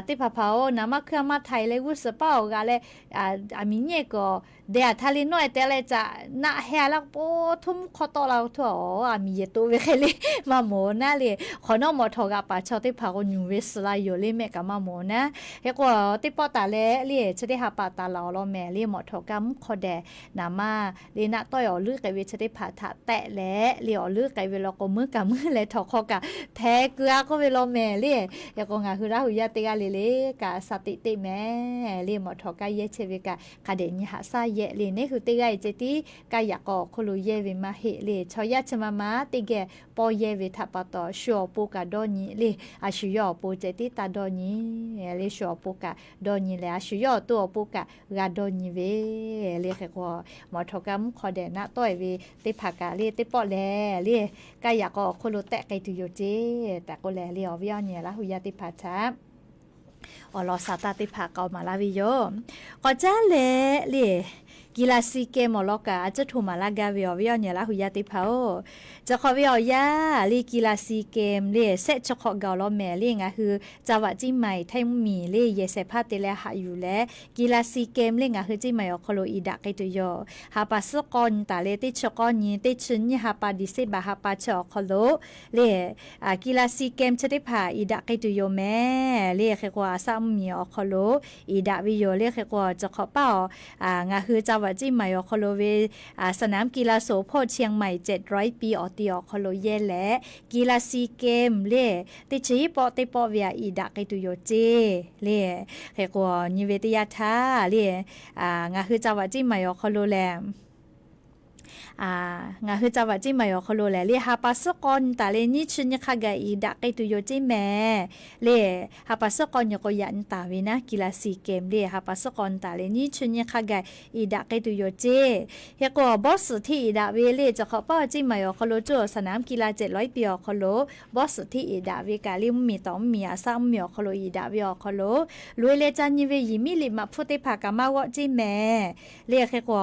Teˇ hpaˍ hpaˍ-oˬ, naˍ manˇ hkui-anˇ maˇ htaiˍ leh g'uˇ suhˍ paˉ awˬ g'aꞈ leh, aˬ miˍ nyiˇ k'awꞈ deh aˬ htaˇ le nawˉ-e te leh caꞈ naˆ heh a laˇ po htoˇ mvuhˇ hk'aw tawˆ la-o htoˇ a, aˬ miˍ yehˬ toꞈ ve hk'e le maˇ mawˬ-oˬ naˉ le. Hk'awꞈ nawˉ mawꞈ htawꞈ g'aꞈ paˍ chaw teˇ hpaˍ k'o nyuˬ ve suh la yoˬ le mehˆ kaꞈ maˇ mawˬ-oˬ naˉ. Hk'e k'o, teˇ pawˆ taˍ leh le chi teˇ ha pa taˍ laˬ awˬ lawn mehˍ le mawˬ htawꞈ kaˇ mvuhˇ hk'aw dehꞈ naˍ manˇ le naˆ tawˆ-e awˬ leuˉ k'ai ve chi teˇ hpaˍ htaꞈ tehˆ leh le awˬ leuˉ k'ai ve law k'o, muiˉ kaꞈ muiˉ leh htawnˍ hk'aw kaꞈ hpeh keu a k'oˆ ve law mehˍ le. Hk'e k'o, ngaˬ hui Laˇ hu yaˇ teˇ g'aˇ le le kaꞈ sha teꞈ teˇ mehˍ le mawˬ htawꞈ kaˇ yehˇ chehˇ ve kaꞈ hk'a dehꞈ nyi haꞈ shaˉ yehˇ le. Neˉ hui teˇ g'aˇ-e ceh tiˉ kaˇ yaꞈ k'aw awˬ hk'oˆ lo yehˇ ve maˇ heˆ le. Chaw yaˇ chi ma ma teˇ geh pawˇ yehˇ ve htaꞈ pa taw, shu awˬ pon kaꞈ dawˇ nyi le. A shu yawˇ awˬ pon ceh tiˉ taˇ dawˇ nyi le. Shu awˬ pon kaꞈ dawˇ nyi leh, a shu yawˇ awˬ to awˬ pon kaꞈ g'a dawˇ nyi ve le. Hk'e k'o, mawˬ htawꞈ kaˇ mvuhˇ hk'aw dehꞈ naˆ tawˆ-e ve teˇ hpaˍ kaꞈ le teˇ pawˆ lehˬ le kaˇ yaꞈ k'aw awˬ hk'oˆ lo tehˆ k'ai tuˬ yoˬ ceˇ tehꞈ k'oˆ leh le awˬ viˉ awˬ nyi Laˇ hu yaˇ teˇ hpaˍ htaꞈ awˬ lawn sha taˇ teˇ hpaˍ k'aoˍ maˍ laˇ ve yoˬ. K'awꞈ caˉ leh le, กีฬาซีเกม awˬ lawn kaꞈ a ciˉ htoꞈ maˍ laˇ gaˇ ve awˬ viˉ awˬ nyi Laˇ hu yaˇ teˇ hpaˍ-oˬ, chi hk'awꞈ ve awˬ yanˇ le กีฬาซีเกม le shehˆ chi hk'awꞈ gaˬ awˬ lawn mehˍ le ngaˬ hui จังหวัดเชียงใหม่ htaiˇ mvuhˇmiˬ le yehˬ shehˍ hpaˇ te leh haꞈ yuˬ leh กีฬาซีเกม le ngaˬ hui Ciˇ Maiˍ awˬ hk'aw lo iˍ daꞈ k'ai tuˬ yoˬ. Ha pa suhˉ k'awˇ nyi taˍ leh teˇ chi k'awˇ nyi teˇ chi nyiˇ ha pa December ha pa chi awˬ hk'aw lo le กีฬาซีเกม chi teˇ hpaˍ iˍ daꞈ k'ai tuˬ yoˬ mehˍ le. Hk'e k'o, Aˍsaˆ mvuhˇmiˬ awˬ hk'aw lo iˍ daꞈ ve yoˬ le. Hk'e k'o, chi hk'awꞈ paˇ awˬ ngaˬ hui จังหวัดเชียงใหม่ awˬ hk'aw lo ve สนามกีฬาสมโพธิเชียงใหม่ เจ็ดร้อยปี awˬ ti awˬ hk'aw lo yehˇ leh กีฬาซีเกม le teˇ chi hiˉ pawˆ teˇ pawˆ ve aꞈ iˍ daꞈ k'ai tuˬ yoˬ ceˇ le. Hk'e k'o, nyi ve teˇ yanˇ htaˇ le ngaˬ hui จังหวัดเชียงใหม่ awˬ hk'aw lo lehˬ ngaˬ hui จังหวัดเชียงใหม่ awˬ hk'aw lo lehˬ le ha pa suhˉ k'awˇ nyi taˍ leh nyiˇ chi nyi hk'a gaˬ iˍ daꞈ k'ai tuˬ yoˬ ceˇ mehˍ le. Ha pa suhˉ k'awˇ nyi k'o yaꞈ nyi taˍ ve naˉ กีฬาซีเกม le ha pa suhˉ k'awˇ nyi taˍ leh nyiˇ chi nyi hk'a gaˬ iˍ daꞈ k'ai tuˬ yoˬ ceˇ. Hk'e k'o, บอส htaiˇ iˍ daꞈ ve le chi hk'awꞈ paˇ awˬ Ciˇ Maiˍ awˬ hk'aw lo coˇ awˬ สนามกีฬาเจ็ดร้อยปี awˬ hk'aw lo บอส htaiˇ iˍ daꞈ ve kaꞈ le mvuhˇmiˬ tawˍ mvuhˇmiˬ Aˍsaˆ mvuhˇmiˬ awˬ hk'aw lo iˍ daꞈ ve awˬ hk'aw lo loꞈ-e leh ca nyi ve yiˍ miˉ liꞈ maꞈ hpfuhˇ teˇ hpaˍ kaꞈ maˇ g'awˆ ceˇ mehˍ le. Hk'e k'o,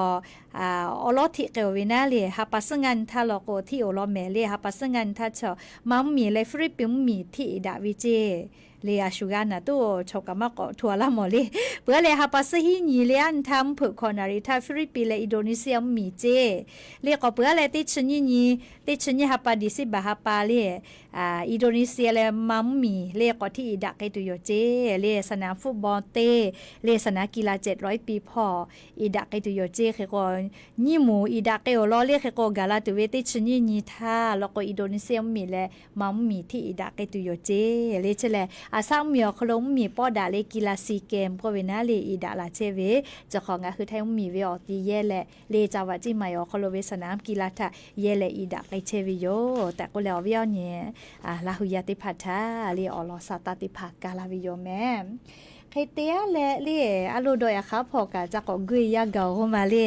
awˬ lawˉ hteꞈ k'ai-oˬ ve naˉ le ha pa suhˉ ngaˇ nyi htaˇ law k'o hteꞈ-oˬ law mehˍ le ha pa suhˉ ngaˇ nyi htaˇ chaw ma mvuhˇmiˬ leh Hpiˇliˇpiˆ mvuhˇmiˬ hteꞈ iˍ daꞈ ve ceˇ le a shu g'a naˍ tuˉ chaw kaꞈ maˇ k'awꞈ hto a laˇ mawˬ le. Peuˬ-aˬ leh ha pa suhˉ hiˉ nyi le aˉ nyi htaˇ mvuhˇ hpeuꞈ hkawꞈ naˍ riˍ htaˇ Hpiˇliˇpiˆ leh Indonesia mvuhˇmiˬ ceˇ le k'awꞈ peuˬ-aˬ leh teˇ chi nyiˇ nyi teˇ chi nyiˇ ha pa December ha pa le Indonesia leh ma mvuhˇmiˬ le k'awꞈ hteˇ iˍ daꞈ k'ai tuˬ yoˬ ceˇ le สนามฟุตบอล teˇ le สนามกีฬาเจ็ดร้อยปี hpawˇ iˍ daꞈ k'ai tuˬ yoˬ ceˇ. Hk'e k'o, nyiˇ moˍ iˍ daꞈ k'ai-oˬ law le. Hk'e k'o, gaˬ la tuˬ ve teˇ chi nyiˇ nyi htaˇ law k'o Indonesia mvuhˇmiˬ leh ma mvuhˇmiˬ hteˇ iˍ daꞈ k'ai tuˬ yoˬ ceˇ le. Chi lehˬ Aˍsaˆ mvuhˇmiˬ awˬ hk'aw lo mvuhˇmiˬ pawˆ daꞈ le กีฬาซีเกม k'oˆ ve naˉ le iˍ daꞈ laˬ chehˇ ve chi hk'awꞈ ngaˬ hui htaiˇ mvuhˇmiˬ ve awˬ ti yehˇ leh le จังหวัดเชียงใหม่ awˬ hk'aw lo ve สนามกีฬา htaꞈ yehˇ leh iˍ daꞈ k'ai chehˇ ve yoˬ tehꞈ k'oˆ leh awˬ viˉ awˬ nyi Laˇ hu yaˇ teˇ hpaˍ htaꞈ le awˬ lawn sha taˇ teˇ hpaˍ kaˇ laˇ ve yoˬ mehˍ. Hk'e te-a leh le, a lo dawꞈ yaꞈ hk'aˬ hpawˇ kaꞈ ca k'awꞈ guˇ yaˇ gaˬ-oˬ k'oˆ ma le.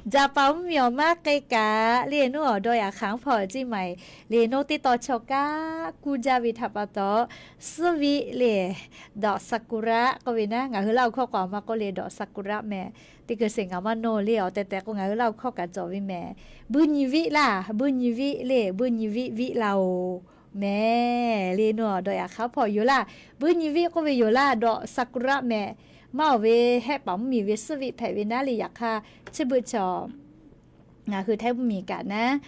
Jaˍpaˍ mvuhˇmiˬ awˬ maˇ k'ai kaꞈ le, nawˬ dawꞈ yaꞈ hk'aˬ hpawˇ ceˇ maˬ le, nawˬ teˇ taw chaw kaꞈ kuˇ jaˇ ve htaꞈ pa taw, suhˉ viˆ le, dawꞈ sakura k'oˆ ve naˉ, ngaˬ hui Laˇ huˍ hkawˇ k'o a ma k'oˆ le, dawꞈ sakura mehˍ. Teˇ hkui sheˍ ngaˬ maˇ nawˇ le, awˬ tehˬ tehˬ k'o ngaˬ hui Laˇ huˍ hkawˇ kaꞈ cawˬ ve mehˍ. Buiˇ nyi viˆ laˇ, buiˇ nyi viˆ le, buiˇ nyi viˆ viˆ la-oˬ mehˍ le, nawˬ dawꞈ yaꞈ hk'aˬ hpawˇ yoˬ laˇ. Buiˇ nyi viˆ k'oˆ ve yoˬ laˇ, dawꞈ sakura mehˍ. Maˇ oˬ ve, hehˆ paˍ mvuhˇmiˬ ve suhˉ viˆ hpehꞈ ve naˉ le, yaꞈ hk'aˇ chi beuꞈ chaw ngaˬ hui Htaiˇ mvuhˇmiˬ kaꞈ naˉ,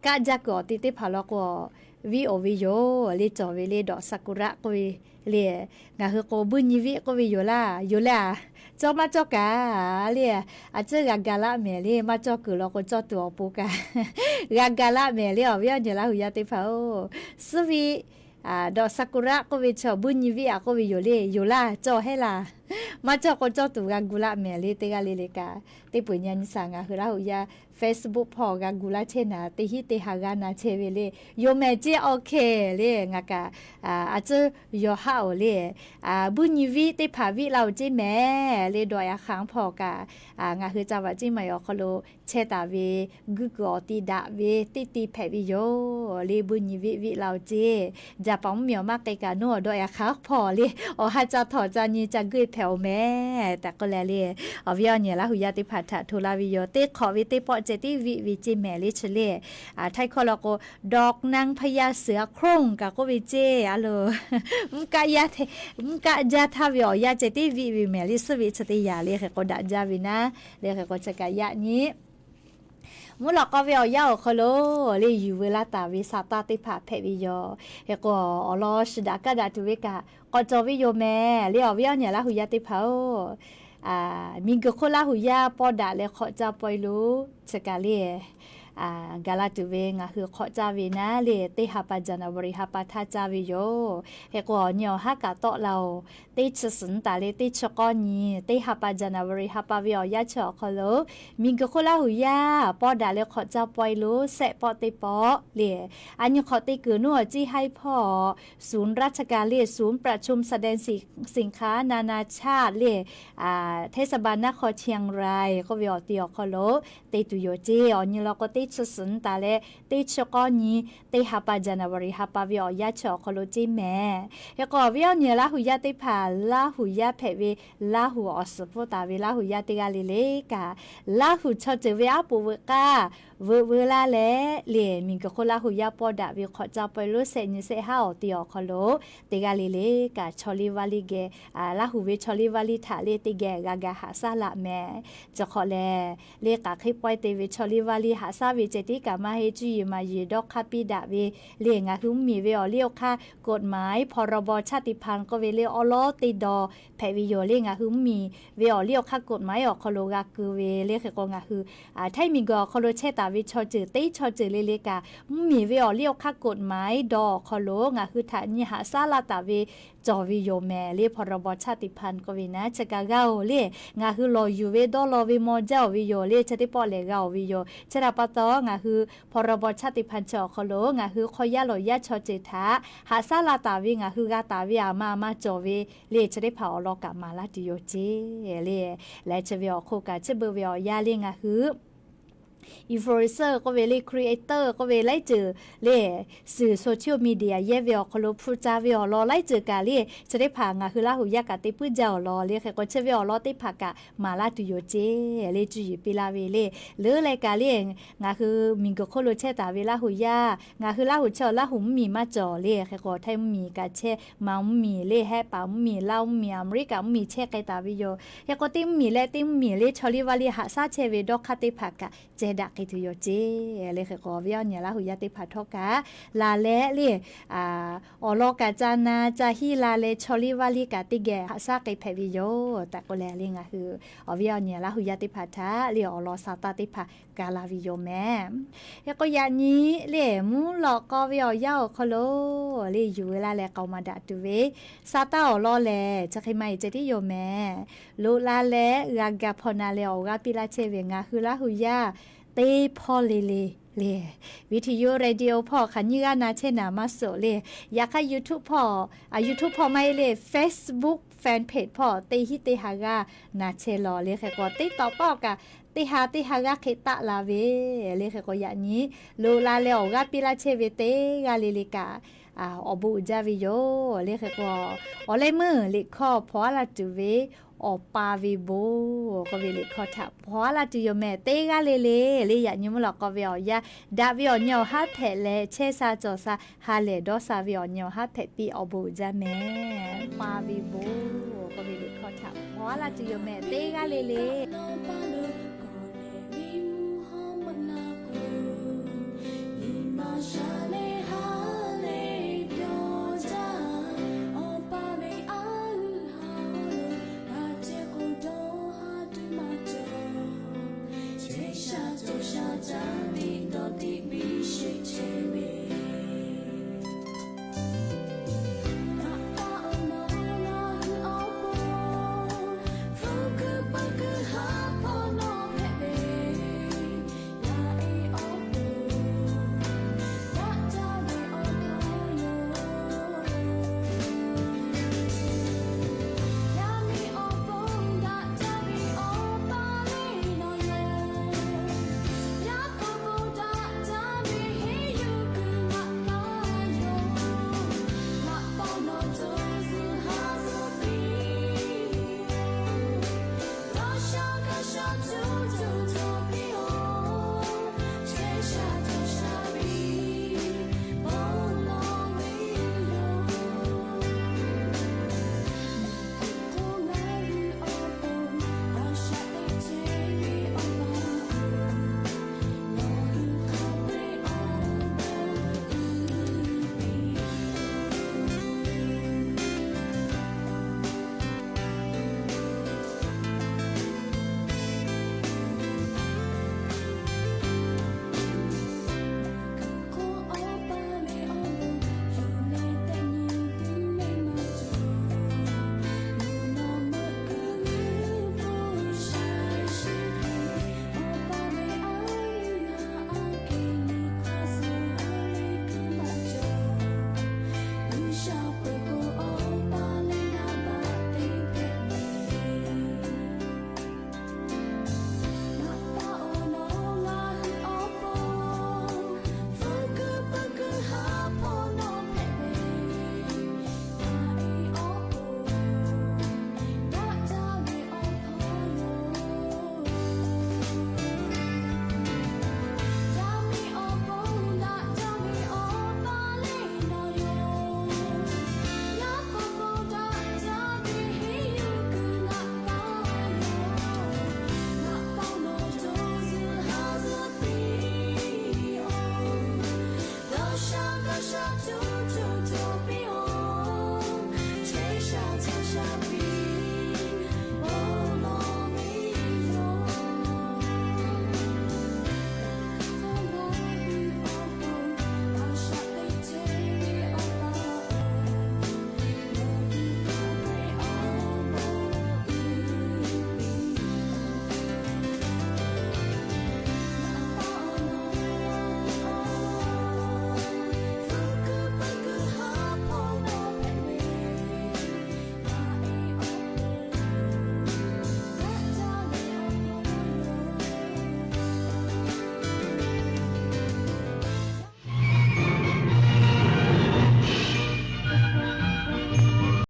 kaˆ jaˇ kuiˬ awˬ ti teˇ hpaˍ law k'o, viˆ oˬ ve yoˬ le, cawˬ ve le, dawꞈ sakura k'oˆ ve le. Ngaˬ hui k'o buiˇ nyi viˆ k'oˆ ve yoˬ laˇ, yoˬ le a. Cawˇ maˇ cawˇ kaꞈ le, a ciˉ g'a ga laˆ mehˍ le, maˇ cawˇ kuiˬ law k'o cawˇ tuˬ awˬ pon kaꞈ g'a ga laˆ mehˍ le, awˬ viˉ awˬ nyi Laˇ huˍ yaˇ teˇ hpaˍ-oˬ. Suhˉ viˆ dawꞈ sakura k'oˆ ve chaw buiˇ nyi viˆ a k'oˆ ve yoˬ le, yoˬ laˇ, cawˇ hehˉ laˇ. Maˇ cawˇ k'o cawˇ tuˬ g'a gu laˆ mehˍ le, teˇ g'aˇ le le kaꞈ. Teˇ peuˬ nyi a nyi saˍ ngaˬ hui Laˇ huˍ yaˇ Facebook hpawˇ g'a gu laˇ chehˇ naˍ, teˇ hinˉ teˇ ha g'aˇ na chehˇ ve le. Yoˬ mehˍ ceˇ, awˬ hkeh le, ngaˬ kaꞈ a ciˉ yawˬ haˆ oˬ le. Buiˇ nyi viˆ teˇ hpaˍ viˆ la-oˬ ceˇ mehˍ le, dawꞈ yaꞈ hk'aˬ hpawˇ kaꞈ ngaˬ hui ca vaꞈ ceˇ maˬ awˬ hk'aw lo chehˇ taˍ ve, guˇ kuiˬ awˬ ti daꞈ ve teˇ ti hpehꞈ ve yoˬ le, buiˇ nyi viˆ viˆ la-oˬ ceˇ. Jaˍpaˍ mvuhˇmiˬ awˬ maˇ k'ai kaꞈ nawˬ dawꞈ yaꞈ hk'aˬ hpawˇ le, awˬ ha ca htawˍ ca nyi ca guˇ hpehꞈ oˬ mehˍ tehꞈ k'oˆ leh le, awˬ viˉ awˬ nyi Laˇ huˍ yaˇ teˇ hpaˍ htaꞈ hto laˇ ve yoˬ. Teˇ hk'awꞈ ve teˇ pawˆ ceh tiˉ viˆ ve ceˇ mehˍ le chi le. Htaiˇ hkawˇ law k'o, ดอกนางพญาเสือโคร่ง kaꞈ k'oˆ ve ceˇ a lo. Mvuhˇ kaˆ jaˇ htaˇ ve awˬ yanˇ ceh tiˉ viˆ ve mehˍ le, suhˉ viˆ chi teˇ yanˇ le, hk'e k'o daꞈ jaˇ ve naˉ le, hk'e k'o chi kaꞈ yaꞈ nyi mvuhˇ lawꞈ k'aw ve awˬ yanˇ awˬ hk'aw lo le, yuˬ veu laˇ taˍ ve sa taˇ teˇ hpaˍ hpehꞈ ve yoˬ. Hk'e k'o awˬ lawn shiˍ daꞈ kaˇ daꞈ tuˬ ve kaꞈ k'awꞈ cawˬ ve yoˬ mehˍ le, awˬ viˉ awˬ nyi Laˇ huˍ yaˇ teˇ hpaˍ-oˬ. Miˬguiˬ hk'oˆ Laˇ huˍ yaˇ pawˇ daꞈ leh hk'awꞈ caˇ pawehˇ lo chi kaꞈ le, gaˬ la tuˬ ve ngaˬ hui hk'awꞈ caˇ ve naˉ le, teˇ ha pa January ha pa htaˇ caˇ ve yoˬ. Hk'e k'o awˬ nyi awˬ haˉ kaꞈ tawˆ la-oˬ. Teˇ chi suhˍ taˍ leh teˇ chi k'awˇ nyi, teˇ ha pa January ha pa ve awˬ yanˇ chi awˬ hk'aw lo, miˬguiˬ hk'oˆ Laˇ huˍ yaˇ pawˇ daꞈ leh hk'awꞈ caˇ pawehˇ lo sehˆ pawˆ teˇ pawˆ le, a nyi hk'awꞈ te kuiˬ nuˇ awˬ ciˉ haiˉ hpawˇ ศูนย์ราชการ le ศูนย์ประชุมแสดงสินค้านานาชาติ le เทศบาลนครเชียงราย k'oˆ ve awˬ ti awˬ hk'aw lo te tuˬ yoˬ ceˇ. Awˬ nyi law k'o teˇ chi suhˍ taˍ leh teˇ chi k'awˇ nyi, teˇ ha pa January ha pa ve awˬ yanˇ chi awˬ hk'aw lo ceˇ mehˍ. Hk'e k'o awˬ viˉ awˬ nyi Laˇ huˍ yaˇ teˇ hpaˍ, Laˇ huˍ yaˇ hpehꞈ ve, Laˇ huˍ awˬ suhˍ pfuhˇ taˍ ve Laˇ huˍ yaˇ teˇ g'aˇ le le kaꞈ, Laˇ huˍ chaw ceuˬ ve aˉ poꞈ veuꞈ k'aˇ veuꞈ veu laˇ leh le, miˬguiˬ hk'oˆ Laˇ huˍ yaˇ pawˇ daꞈ ve hk'awꞈ caˇ pawehˇ lo sehˆ nyi sehˆ haˉ awˬ ti awˬ hk'aw lo teˇ g'aˇ le le kaꞈ chaw liˇ vaˇ liˇ geh, Laˇ huˍ ve chaw liˇ vaˇ liˇ htaꞈ le teˇ geh g'a ga haꞈ shaˉ laꞈ mehˍ. Chi hk'awꞈ lehˬ, le k'aˬ hk'e pawehˇ te ve chaw liˇ vaˇ liˇ haꞈ shaˉ ve ceh tiˉ kaꞈ maˇ heˆ, cuˇ yiˍ maˍ yiˍ dawˇ hk'aˇ piˇ daꞈ ve le, ngaˬ hui mvuhˇmiˬ ve awˬ liˇ awˬ hk'aˇ กฎหมาย พรบชาติพันธุ์ k'oˆ ve le awˉ lawˉ teˇ daw hpehꞈ ve yoˬ le. Ngaˬ hui mvuhˇmiˬ ve awˬ liˇ awˬ hk'aˇ กฎหมาย awˬ hk'aw lo g'a keu ve le. Hk'e k'o ngaˬ hui Htaiˇ miˬguiˬ awˬ hk'aw lo chehˇ taˍ ve chaw ceuˬ teˇ chaw ceuˬ le le kaꞈ, mvuhˇmiˬ ve awˬ liˇ awˬ hk'aˇ กฎหมาย daw awˬ hk'aw lo ngaˬ hui htaꞈ nyi haꞈ shaˉ laˇ taˍ ve cawˬ ve yoˬ mehˍ le, พรบชาติพันธุ์ k'oˆ ve naˉ, chi kaꞈ g'a oˬ le. Ngaˬ hui lawˬ yuˬ ve dawˇ law ve maw jaˇ oˬ ve yoˬ le, chi teˇ pawˆ lehˬ g'a oˬ ve yoˬ. Chi htaꞈ pa taw ngaˬ hui พรบชาติพันธุ์ chi awˬ hk'aw lo ngaˬ hui hk'aw yaˇ lawˬ yaˇ chaw ceuˬ htaꞈ haꞈ shaˉ laˇ taˍ ve ngaˬ hui g'a taˍ ve aˬ ma aˬ ma cawˬ ve le, chi teˇ hpaˍ awˬ lawn kaꞈ maˍ laˇ tuˬ yoˬ ceˇ le. Leh chi ve awˬ hk'oˆ kaꞈ chi beuꞈ ve awˬ yanˇ le ngaˬ hui influencer k'oˆ ve le, creator k'oˆ ve laiˉ ceuˬ le, suhˍ social media yehˇ ve awˬ hk'aw lo hpu ca ve awˬ lawn laiˉ ceuˬ kaꞈ le, chi teˇ hpaˍ ngaˬ hui Laˇ huˍ yaˇ kaꞈ te puiˉ jaˇ awˬ lawn le. Hk'e k'o chi ve awˬ lawn teˇ hpaˍ kaꞈ maˍ laˇ tuˬ yoˬ ceˇ le, cuˇ yiˍ piˇ laˇ ve le. Leuˉ leh kaꞈ le, ngaˬ hui miˬguiˬ hk'oˆ lo chehˇ taˍ ve Laˇ huˍ yaˇ, ngaˬ hui Laˇ huˍ chi awˬ Laˇ huˍ mvuhˇmiˬ maˇ cawˬ le. Hk'e k'o Htaiˇ mvuhˇmiˬ kaꞈ chehˇ, Manˍ mvuhˇmiˬ le, Hehˆ paˍ mvuhˇmiˬ, Laˇ mvuhˇmiˬ, Aˍmeˍriˆkaꞈ mvuhˇmiˬ chehˇ k'ai taˍ ve yoˬ. Hk'e k'o teˇ mvuhˇmiˬ leh teˇ mvuhˇmiˬ le chaw liˇ vaˇ liˇ haꞈ shaˉ chehˇ ve dawˇ hk'aˇ teˇ hpaˍ kaꞈ ceh daꞈ k'ai tuˬ yoˬ ceˇ le. Hk'e k'o awˬ viˉ awˬ nyi Laˇ huˍ yaˇ teˇ hpaˍ htawˇ kaꞈ la leh le, awˬ lawn kaꞈ ca na ca hiˉ la leh chaw liˇ vaˇ liˇ kaꞈ teˇ geh haꞈ shaˉ k'ai hpehꞈ ve yoˬ tehꞈ k'oˆ leh le, ngaˬ hui awˬ viˉ awˬ nyi Laˇ huˍ yaˇ teˇ hpaˍ htaꞈ le awˬ lawn sa taˇ teˇ hpaˍ ga la ve yoˬ mehˍ. Hk'e k'o yaꞈ nyi le mvuhˇ lawꞈ k'aw ve awˬ yanˇ awˬ hk'aw lo le yuˬ veu laˇ leh k'aoˍ maˍ daꞈ tuˬ ve sa taˇ awˬ lawn lehˬ, chi hk'e maˇ heˆ ceh tiˉ yoˬ mehˍ. Loꞈ la leh g'a ga hpaw na leh awˬ g'aˇ piˇ laˇ chehˇ ve ngaˬ hui Laˇ huˍ yaˇ teˇ hpawˇ le le le, video radio hpawˇ hk'aˬ nyiˇ g'aˇ na chehˇ naˍ maˇ suhˍ le. Yaꞈ hk'aˇ YouTube hpawˇ, a YouTube hpawˇ maˇ heˆ le, Facebook fan page hpawˇ teˇ hinˉ teˇ ha g'aˇ na chehˇ lawˬ le. Hk'e k'o teˇ tawꞈ pawˆ kaꞈ teˇ ha teˇ ha g'aˇ hk'e taˆ la ve le. Hk'e k'o yaꞈ nyi loꞈ la leh awˬ g'aˇ piˇ laˇ chehˇ ve teˇ g'aˇ le le kaꞈ awˬ bon uiˍ jaˇ ve yoˬ le. Hk'e k'o awˬ leh meuˇ liꞈ hkawˇ hpaw aˉ la tuˬ ve Awˬ pa ve bon k'oˆ ve liꞈ hkawˇ htaꞈ hpaw aˉ la tuˬ yoˬ mehˍ. Teˇ g'aˇ le le le yaꞈ nyi mvuhˇ lawꞈ k'aw ve awˬ yanˇ, daꞈ ve awˬ nyi awˬ haˉ hpehꞈ leh chehˇ sha cawˬ sha ha lehˬ dawˇ sha ve awˬ nyi awˬ haˉ hpehꞈ piˇ awˬ bon uiˍ jaˇ mehˍ. Pa ve bon k'oˆ ve liꞈ hkawˇ htaꞈ hpaw aˉ la tuˬ yoˬ mehˍ. Teˇ g'aˇ le le